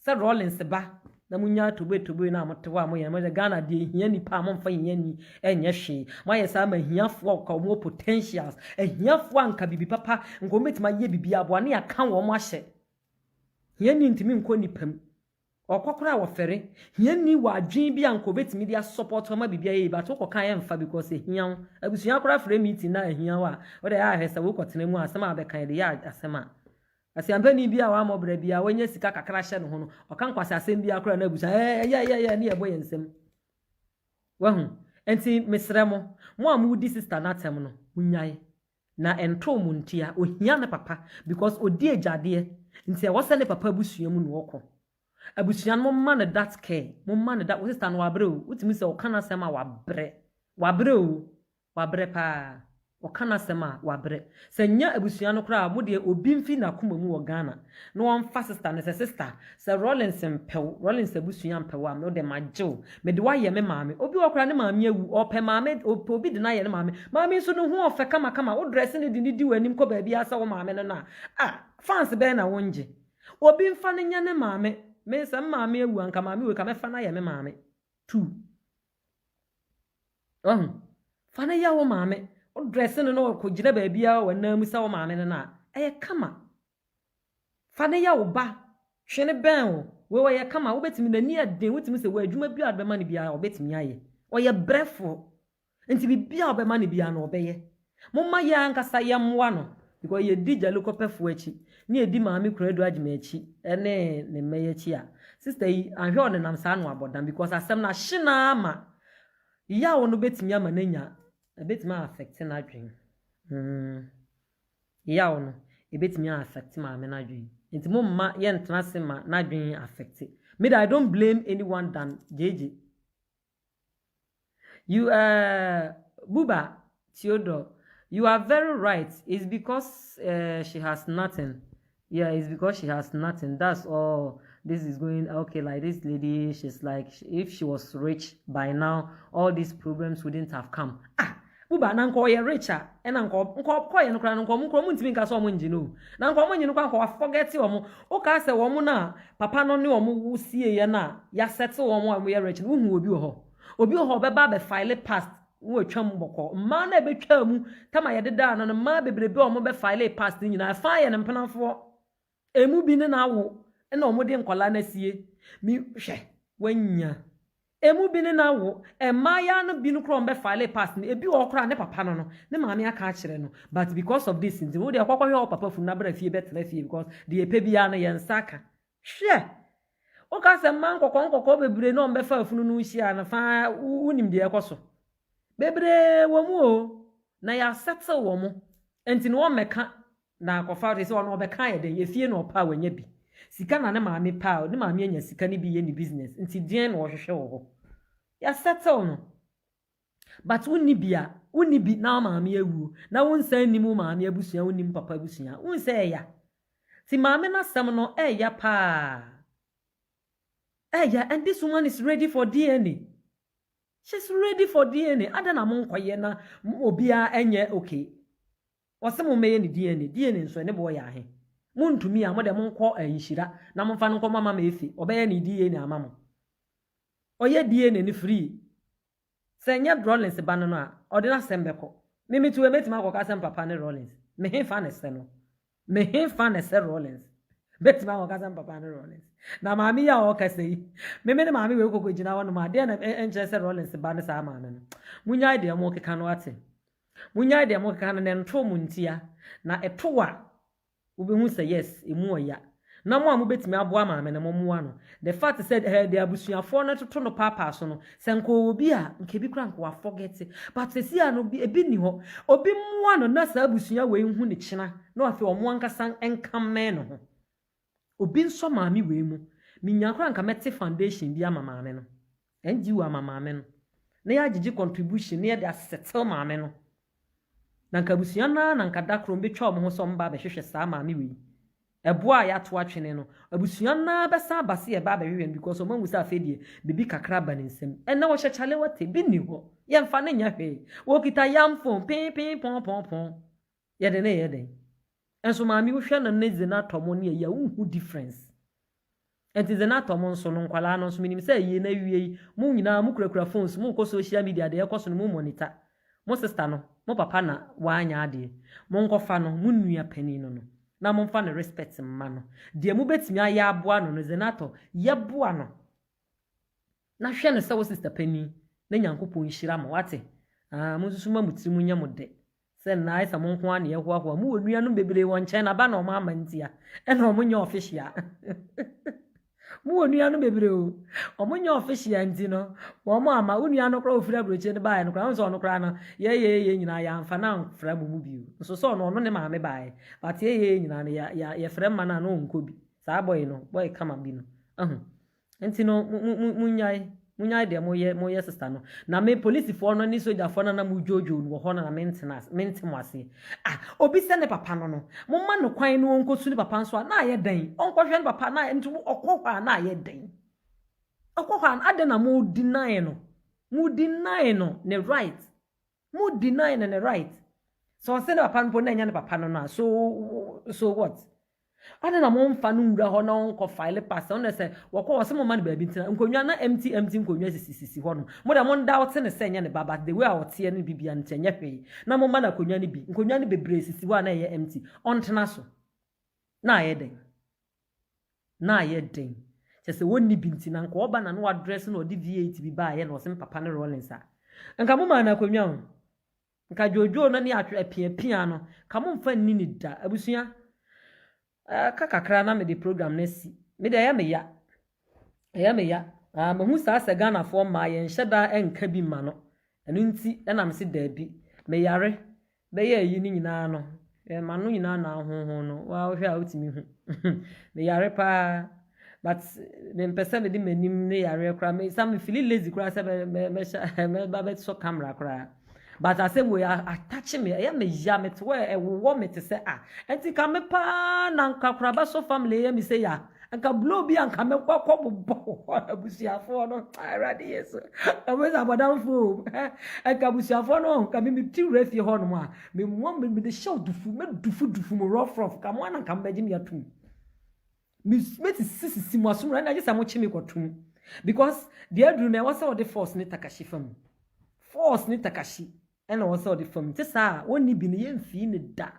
sɛ Rawlings ba. Na munya toboe no a mote hɔ a moyɛ no, moyɛ Ghana deɛ ehia nipa a momfa hia ni ɛnyɛ hwee. Moayɛ saa ma ahiafoɔ a nka wɔn wɔ potentials, ahiafoɔ a nka biribi papa, nka wɔn bɛtumi ayɛ biribi aboa ne yɛaka wɔn ahyɛ. Hiani ntumi nkɔ nipa mu. Ɔkɔ koraa wɔfɛre. Hiani wɔ adwene bi a nka obɛtumi de asupport ama biribi ayɛ yi, but wokɔka yɛmfa because ehia wo. Abusua koraa frɛ meeting na ehia wo a, wode ayɛ ahwɛ sɛ wokɔtena mu a, asɛm a wabɛka yɛde yɛ asɛm a. Asiampani bi a wammɔ bra bi a wanya sika kakra hyɛ ne ho no, ɔka nkwasi asɛm bi akora na abusua ɛɛ ɛyɛ ɛyɛ ɛyɛ ne yɛbɔ yɛn nsam. Wahu? Nti mesrɛ mo, mo a modi sister n'atɛm no, munyae. Na ɛntoo mo ntia, ohia ne papa because odi agyadeɛ. Nti ɛwɔ sɛ ne papa abusua mu na ɔkɔ. Abusua no, momma no that care. Momma no that. Wo sister no wabrɛ o. Wotumi sɛ ɔka n'asɛm a wabrɛ. Wabrɛ o. Wabrɛ paa. Ɔka n'asɛm a wabrɛ. Sɛ nya abusua no koraa, mo deɛ obi mfi n'akoma mu wɔ Ghana na wɔmfa sister no sɛ, sister, sɛ Rollins mpɛw, Rollins abusua mpɛw a, me de magye wo. Mede woayɛ me maame. Obi wɔ koraa ne maame awu, ɔpɛ maame, ɔpɛ obi de no ayɛ ne maame. Maame nso ne ho ɔfɛ kamakama. Wo dress ne de ne di w'anim kɔ baabi a sɛ wo maame no no a, ah, fans bɛn na wongye. Obi mfa no nyɛ ne maame. Me sɛ me maame awu anka maame wei ka mɛfa no ayɛ me maame. Two. Ɔho. Fa no yɛ wo maame. Wo dress no na ɔkɔgyina baabi a wɔ mu sɛ wo maame no no a, ɛyɛ kama. Fa no yɛ wo ba. Hwɛ ne bɛn wo. Wei ɔyɛ kama. Wobɛtumi n'ani ɛden. Wotumi sɛ wɔ adwuma bi a ɔde bɛma no biara ɔbɛtumi ayɛ. Ɔyɛ brɛfoɔ. Nti biribi a ɔbɛma no biara no ɔbɛyɛ. Momma yɛn ankasa yɛmmoa no because yɛdi gyale kɔpɛfoɔ akyi ne yɛdi maame Kunadu Agyema akyi ne ne mma yi akyi a, sister yi ahwɛ ɔnenam saa no abɔdam because asɛm no ahye naa ma yaw no bɛtumi ama n'anya, ɛbɛtumi affect n'adwene. Yaw no ɛbɛtumi affect maame n'adwene, nti momma yɛntena ase ma n'adwene affect me. I don't blame anyone than JJ. You Buba Theodore, you are very right. It's because she has nothing. Yeah, it's because she has nothing. That's all. This is going okay. Like this lady, she's like, if she was rich by now, all these problems wouldn't have come. Ah, Buba, na nka ɔyɛ rich a, ɛna nka ɔkɔyɛ no koraa no, nka ɔmo koraa ɔmo ntumi nka sɛ ɔmo ngye no. Na nka ɔmo ngye no koraa, nka waforget ɔmo. Woka sɛ wɔn na papa no ne ɔmo sie yɛ no a, yɛasɛte wɔn a wɔyɛ rich no, wohu obi wɔ hɔ. Obi wɔ hɔ ɔbɛba abɛfile past wɔatwa mu bɔkɔ. Mmaa no a ɛbɛtwa mu tama yɛde daa no no, mmaa bebrebe a wɔn bɛfile past no nyinaa, ɛfa yɛ ne mpenafoɔ. Emu bi ne n'awo ɛna wɔn de nkɔlaa no asie. Mi hwɛ wanya. Emu bi ne n'awo. Mmaayaa no bi no koraa wɔn bɛfile past no, ebi wɔ hɔ koraa ne papa no no, ne maame aka akyerɛ no. But because of this nti, wo deɛ kɔkɔhwɛ wɔ papa funu n'abra fie bɛtena fie because deɛ ɛpɛ biara no yɛn nsa aka. Hwɛ. Woka sɛ mmaa nkɔkɔɔ nkɔkɔɔ bebree na wɔn bɛfa afunu no hyia no faa, wonim deɛ ɛkɔ so. Bebree wɔ mu o, na yɛasɛtew wɔ mo nti no wɔn mmɛka na akɔfa te sɛ ɔno ɔbɛka yɛ den efie na ɔpa a wanya bi sika na ne maame pa a ne maame anya sika ne bi yɛ ne business, nti deɛn na ɔhwehwɛ wɔ hɔ? Yɛasɛtew no, but wonni bi a wonni bi na wo maame awuo na wonsan nim wo maame abusua, wonnim papa abusua, wonsɛ ɛya nti maame n'asɛm no ɛɛya paa, ɛɛya. And this woman is ready for DNA. She's ready for DNA. Ada na mo nkɔyɛ na obiara ɛnyɛ okay. Wɔsɛ mo mmɛyɛ ne DNA. DNA nso ne boɔ yɛ ahe? Montumi a, mode monkɔ nhyira na momfa no nkɔma mama efe ɔbɛyɛ ne DNA ama mo. Ɔyɛ DNA no free. Sɛ nyɛ Rollins ba no no a, ɔde n'asɛm bɛkɔ. Mimi tu mɛtumi akɔka sɛ papa ne Rollins. Mehe fa ne sɛ no, mehe fa ne sɛ Rollins bɛtumi akɔka sɛ papa ne Rollins. Na maame yi a ɔkasa yi, meme ne maame wei kɔkɔ gyina hɔ nom adeɛ na ɛnkyerɛ sɛ Rollins ba ne saa maame no. Munyae deɛ mo keka no ate. Munyae deɛ mo keka no na ɛnto mo ntia na ɛto a wobɛhu sɛ yes, emu ɔya. Na mo a mobɛtumi aboa maame no, mommoa no. The fact sɛ de abusuafoɔ no toto no paapaa so no, sɛ nka ɔwɔ bi a, nka ebi kora nka waforget, but sɛsi a no ebi ni hɔ. Obi mmoa no na saa abusua wei hu ne kyena na afei ɔmo ankasa nka mmɛn no ho. Obi nsɔ maame wei mu. Minya kora nka mɛte foundation bi ama maame no, NGO ama maame no, na yɛagyegye contribution na yɛde asettle maame no. Na nka abusua no ara na nka da koro mbɛtwa wɔn ho sɛ ɔmo ba abɛhwehwɛ saa maame wei. Ɛboa a yɛato atwene no, abusua no ara bɛsan aba se yɛba abɛhwehwɛ no because ɔmo ahu sɛ afei deɛ biribi kakra ba ne nsam. Ɛnna wɔhyɛ kyale wɔte bi nni hɔ, yɛmfa ne nyɛ hwee. Wɔkita yam phone pin pin pɔn pɔn pɔn, yɛde ne yɛ den. Nso maame, wohwɛ no ne dze no atɔ mo ne yɛ a, wohu difference. Ɛnti Zenatɔ mo nso no nkwadaa no nso menim sɛ ayie no awie yi mo nyinaa mo kurakura phones mo rekɔ social media deɛ ɛrekɔ so no mo monitor mo sister no mo papa na wanyɛ adeɛ mo nkɔfa no mo nua panin no no na momfa no respect mma no deɛ mobɛtumi ayɛ aboa no no Zenatɔ yɛboa no na hwɛ no sɛ wo sister panin na Nyankopɔn nhyira mo wate ah monsusu ma mo tiri mu nyɛ mo dɛ Sɛ nna ayɛ sɛ mo nko ara na yɛhoahoa, mowɔ nuanom bebree wɔ nkyɛn na ba na wɔn ama ntia, ɛna wɔn nyɛ official. Mowɔ nuanom bebree o, wɔn nyɛ official nti no, wɔn ama, wo nua no koraa ofiri aburokyire no baeɛ no koraa, wohu sɛ ɔno koraa no, yɛyɛyɛ nyinaa yɛamfa no amfra mo mu bio. Nso sɛ ɔno, ɔno ne maame baeɛ, but yɛyɛyɛ nyinaa no, yɛ, yɛ, yɛfrɛ mma no a na ɔnkɔ bi. Saa boy no, boy kama bi no, ahu. Nti no mo mo mo monyae monyae deɛ moyɛ moyɛ sister no na me polisifoɔ no ne sogyafoɔ no na mo dwoodwoo no wɔ hɔ no na mentena ase mente mo aseɛ ah obi sɛ ne papa no no momma no kwan no ɔnkɔsu ne papa nso a na ayɛ dɛn ɔnkɔhwɛ ne papa na nti ɔkɔ hɔ a na ayɛ dɛn ɔkɔ hɔ a adɛn na mo deny no mo deny no ne right mo deny no ne right sɛ ɔsɛ ne papa no mpo na ɛnyɛ ne papa no no a so so what Adɛn na momfa no nwura hɔ na ɔnkɔ file pass ɔno sɛ wɔkɔ wɔ sɛ momma no baabi ntena nkonnwa na empty empty nkonnwa sisisisi hɔ nom mo deɛ mo doubt no sɛ ɛnyɛ ne ba but the way a ɔteɛ no bibia no nti ɛnyɛ hwee na momma no akonnwa no bi nkonnwa no bebree sisi hɔ a na ɛyɛ empty ɔntena so na ayɛ dɛn na ayɛ dɛn kyɛ sɛ wɔnni bi nti na nka ɔba na na wadress na ɔde V8 bi baayɛ na ɔsɛ papa ne Rollins a nka mo maa no akonnwa o Nka dwoodwoo no ne apiapia no, nka momfa nni no da. Abusua, aka kakra na mede program no asi. Me deɛ ɛyɛ me ya. Ɛyɛ me ya. Ah, mahu saa sɛ Ghanafoɔ mmaa yɛnhyɛ da nka bi mma no. Ɛno nti ɛna mese daabi. Meyare bɛyɛ ayi no nyinaa no, M'ano nyinaa na ahonhon no, wo ara wohwɛ a wotumi hu. Meyare paa, but mempɛ sɛ mede m'anim ne yareɛ koraa, me sa me feeli lazy koraa sɛ mɛhyɛ mɛba bɛsɔ camera koraa. But asɛm wei atakye me, ɛyɛ me ya, mete hɔ ɛwowɔ me te sɛ ah, ɛnti ka me paa na nka koraba so family yɛ me sɛ ya. Nka blow bi a nka mɛkɔ akɔ bobɔ hɔ abusuafoɔ no awurade yesu ɛwɔ sɛ abɔdamfoɔ o nka abusuafoɔ no nka me meti wura fie hɔ nom a memoa me mede hyɛ dufu mɛdufu dufu mu rough rough ka mo ana nka mobɛgye me atum mɛsisi sisi mo asom na agye sɛ mokye me kɔtum because deɛ aduru no ɛwɔ sɛ wɔde force ne takahyi fa mu force ne takahyi ɛna ɛwɔ sɛ ɔde fam nti saa a ɔnni bi no yɛmfii no da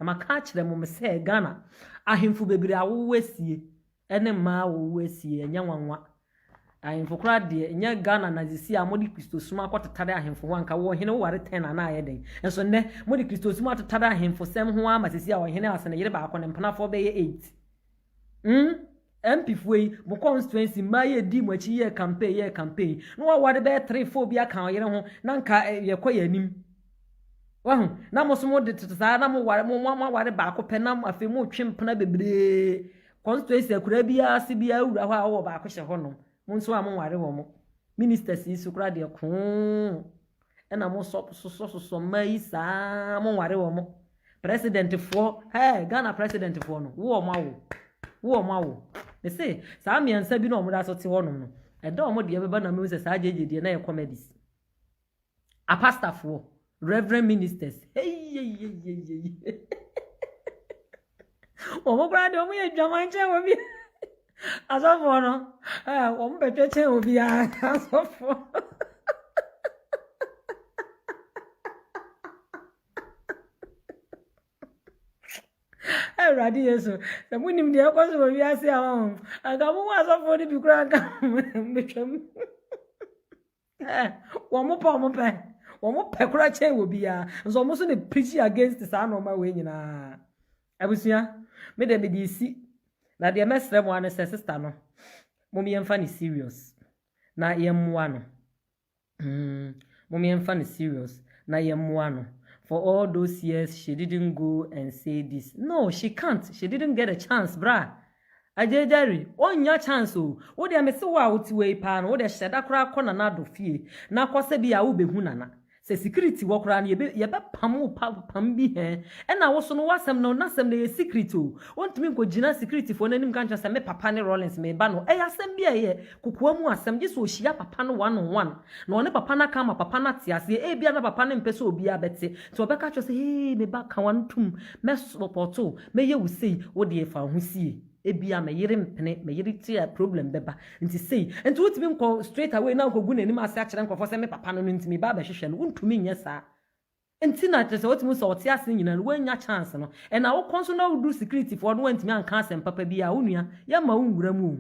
na maka akyerɛ mo sɛ Ghana ahemfo bebree awowo asie ɛne mmaa awowo asie ɛnyɛ nwanwa ahemfo koraa deɛ ɛnyɛ Ghana na sisi a mode Kristosom akɔtetare ahemfo ho anka wɔ ɔhene woware tɛn na na ayɛ dɛn nso nnɛ mode Kristosom atetare ahemfo sɛm ho ama sisi a ɔhene ase ne yere baako ne mpenafoɔ bɛyɛ 8 Mm MP foɔ yi, mo constituency mmaa yi ɛdii mo akyi yɛɛ campaign yɛɛ campaign na waware bɛyɛ 3 4 bi aka ɔyere ho na nka yɛkɔ yɛn anim. Wahu? Na mo so mo de tete saa na mo ware mo mo aware baako pɛ na afei mo twe mpena bebree. Constituency akura biara ase biara wura hɔ a wɔwɔ baako hyɛ hɔ nom. Mo nso a mo nware wɔn mo. Ministers yi so koraa deɛ koo. Ɛna mo sɔ sosɔ sosɔ mmaa yi saa mo nware wɔn. President foɔ hey Ghana president foɔ no wo wɔn awo wo wɔn awo. Me se saa mmiɛnsa bi na wɔn da so te hɔ nom no ɛda wɔn deɛ bɛba na mehu sɛ saa gyegye deɛ na yɛ comedies. Apastafoɔ reverend ministers hey Wɔn koraa deɛ wɔn yɛ dwaman kyɛn wɔ bi. Asɔfoɔ no, ɛɛ wɔn bɛtwɛ kyɛn wɔ bi ara asɔfoɔ. Awurade Yesu, sɛ monim deɛ ɛkɔ so wɔ wiase a wɔn, anka mo ho asɔfoɔ no bi koraa anka mbɛtwam. Wɔn pɛ wɔn pɛ wɔn pɛ koraa kyɛn wɔ biara nso wɔn nso na preach against saa nneɛma wei nyinaa abusua me deɛ mede si na deɛ mɛsrɛ mo ano sɛ sister no mom yɛmfa no serious na yɛmmoa no mm, mom yɛmfa no serious na yɛmmoa no for all those years she didn't go and say this no she can't she didn't get a chance bra Agyei Jerry, wonnya chance o. Wo deɛ mese wo a wote wei paa no, wo deɛ hyɛ da koraa kɔ Nana Addo fie na kɔ sɛ bi a wobɛhu Nana. Sɛ security wɔ koraa no yɛbɛ yɛbɛpam wo pa pam bi hɛn. Ɛna wo so no w'asɛm no n'asɛm no ɛyɛ secret o. Wontumi nkɔgyina security foɔ no anim nka nkyerɛ sɛ me papa ne Rawlings meba no. Ɛyɛ asɛm bi a ɛyɛ kokoa mu asɛm gye sɛ ɔhyia papa no one on one na ɔne papa no aka ama papa no ate aseɛ. Ebia na papa no mpɛ sɛ obiara bɛte nti ɔbɛka akyerɛ wo sɛ hee me ba ka w'ano tom mɛ support wo, mɛyɛ wo sei, wo deɛ fa wo ho sie. Ebia me yere mpene, me yere te a problem bɛba. Nti sei. Nti wotumi nkɔ straight away na nkɔgu n'anim ase akyerɛ nkurɔfoɔ sɛ me papa no no nti meba abɛhwehwɛ no. Wontumi nyɛ saa. Nti na kyerɛ sɛ wotumi sɛ ɔte ase nyinaa no woanya chance no. Ɛna wokɔ nso na woduru security foɔ no woantumi anka asɛm papa bi a, wo nua, yɛmma wo nwura mu o.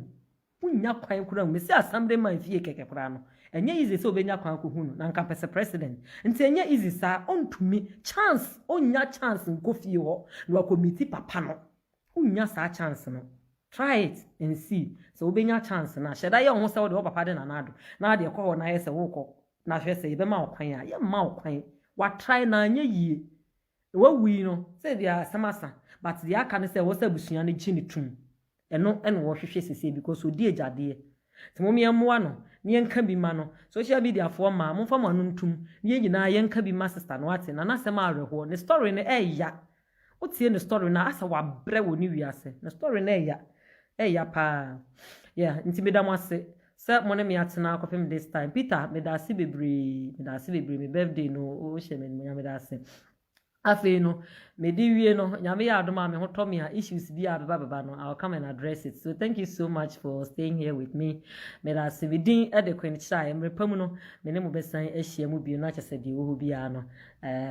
Wonnya kwan koraa mu. Mesi assemblyman fie kɛkɛ koraa no, ɛnyɛ easy sɛ wobɛnya kwan akɔhu no na nka pɛ sɛ president. Nti ɛnyɛ easy saa, ɔntumi chance, ɔnnya chance nkɔ fie hɔ na wakɔ meet papa no. Wonnya saa chance no. Try it and see sɛ wobɛnya chance no a. Hyɛ da yɛ wo ho sɛ wode wo papa de Nana Addo na wode kɔ hɔ na ayɛ sɛ wokɔ na hwɛ sɛ yɛbɛma wo kwan a. Yɛmma wo kwan. Watry na anyɛ yie. Wawu yi no, sɛ deɛ asɛm asa, but deɛ aka ne sɛ ɛwɔ sɛ abusua no gye ne tom. Ɛno ɛna wɔhwehwɛ sese because odi agyadeɛ. Nti mom yɛmmoa no na yɛnka bi ma no. Social media foɔ mmaa, momfa mo ano ntom na yɛn nyinaa yɛnka bi ma sister no, wate. Na n'asɛm awerɛhoɔ. Ne story no ɛɛya. Wotie ne story no a, asɛ wabrɛ wɔ ne wiase. Ne story no ɛɛya. Ɛɛya paa. Yeah, nti meda mo ase sɛ mo ne me atena akɔpem this time. Peter, meda ase bebree. Meda ase bebree. Me birthday no, wohyɛ me animuonyam, meda ase. Afei no, mede wie no, Nyame yɛ adom a me ho tɔ me a, issues bi a bɛba bɛba no, I will come and address it. So thank you so much for staying here with me. Meda ase. Me din de Queen Chai. Mmerɛ pa mu no, me ne mo bɛsan ahyia mu bio na kyɛ sɛ deɛ ɛwɔ hɔ biara no,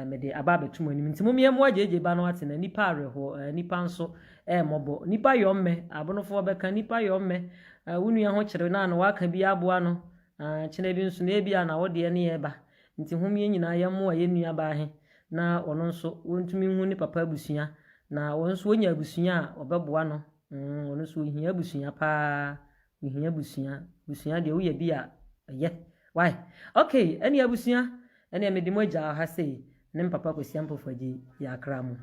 mede aba abɛto mo anim. Nti mo mmoa gyegye ba no ate na nipa awerɛhoɔ, nipa nso ɛɛmmɔbɔ. Nipa yɔ mmɛ, abonofoɔ bɛka nipa yɔ mmɛ. Wo nua ho kyerɛ na ano waka bi aboa no. Kyena bi nso na ebi a na wo deɛ ne yɛ ba. Nti hom yɛn nyinaa yɛmmoa yɛn nua baa he na ɔno nso wɔntumi nhu ne papa abusua na wɔn nso wɔnya abusua a ɔbɛboa no. Ɔno nso ohia abusua paa. Ohia abusua. Abusua deɛ, woyɛ bi a ɛyɛ. Why? Okay, ɛne abusua, ɛne mede mo agya ha sei ne mpapa Kwasi Ampofo agye yɛ akra mo.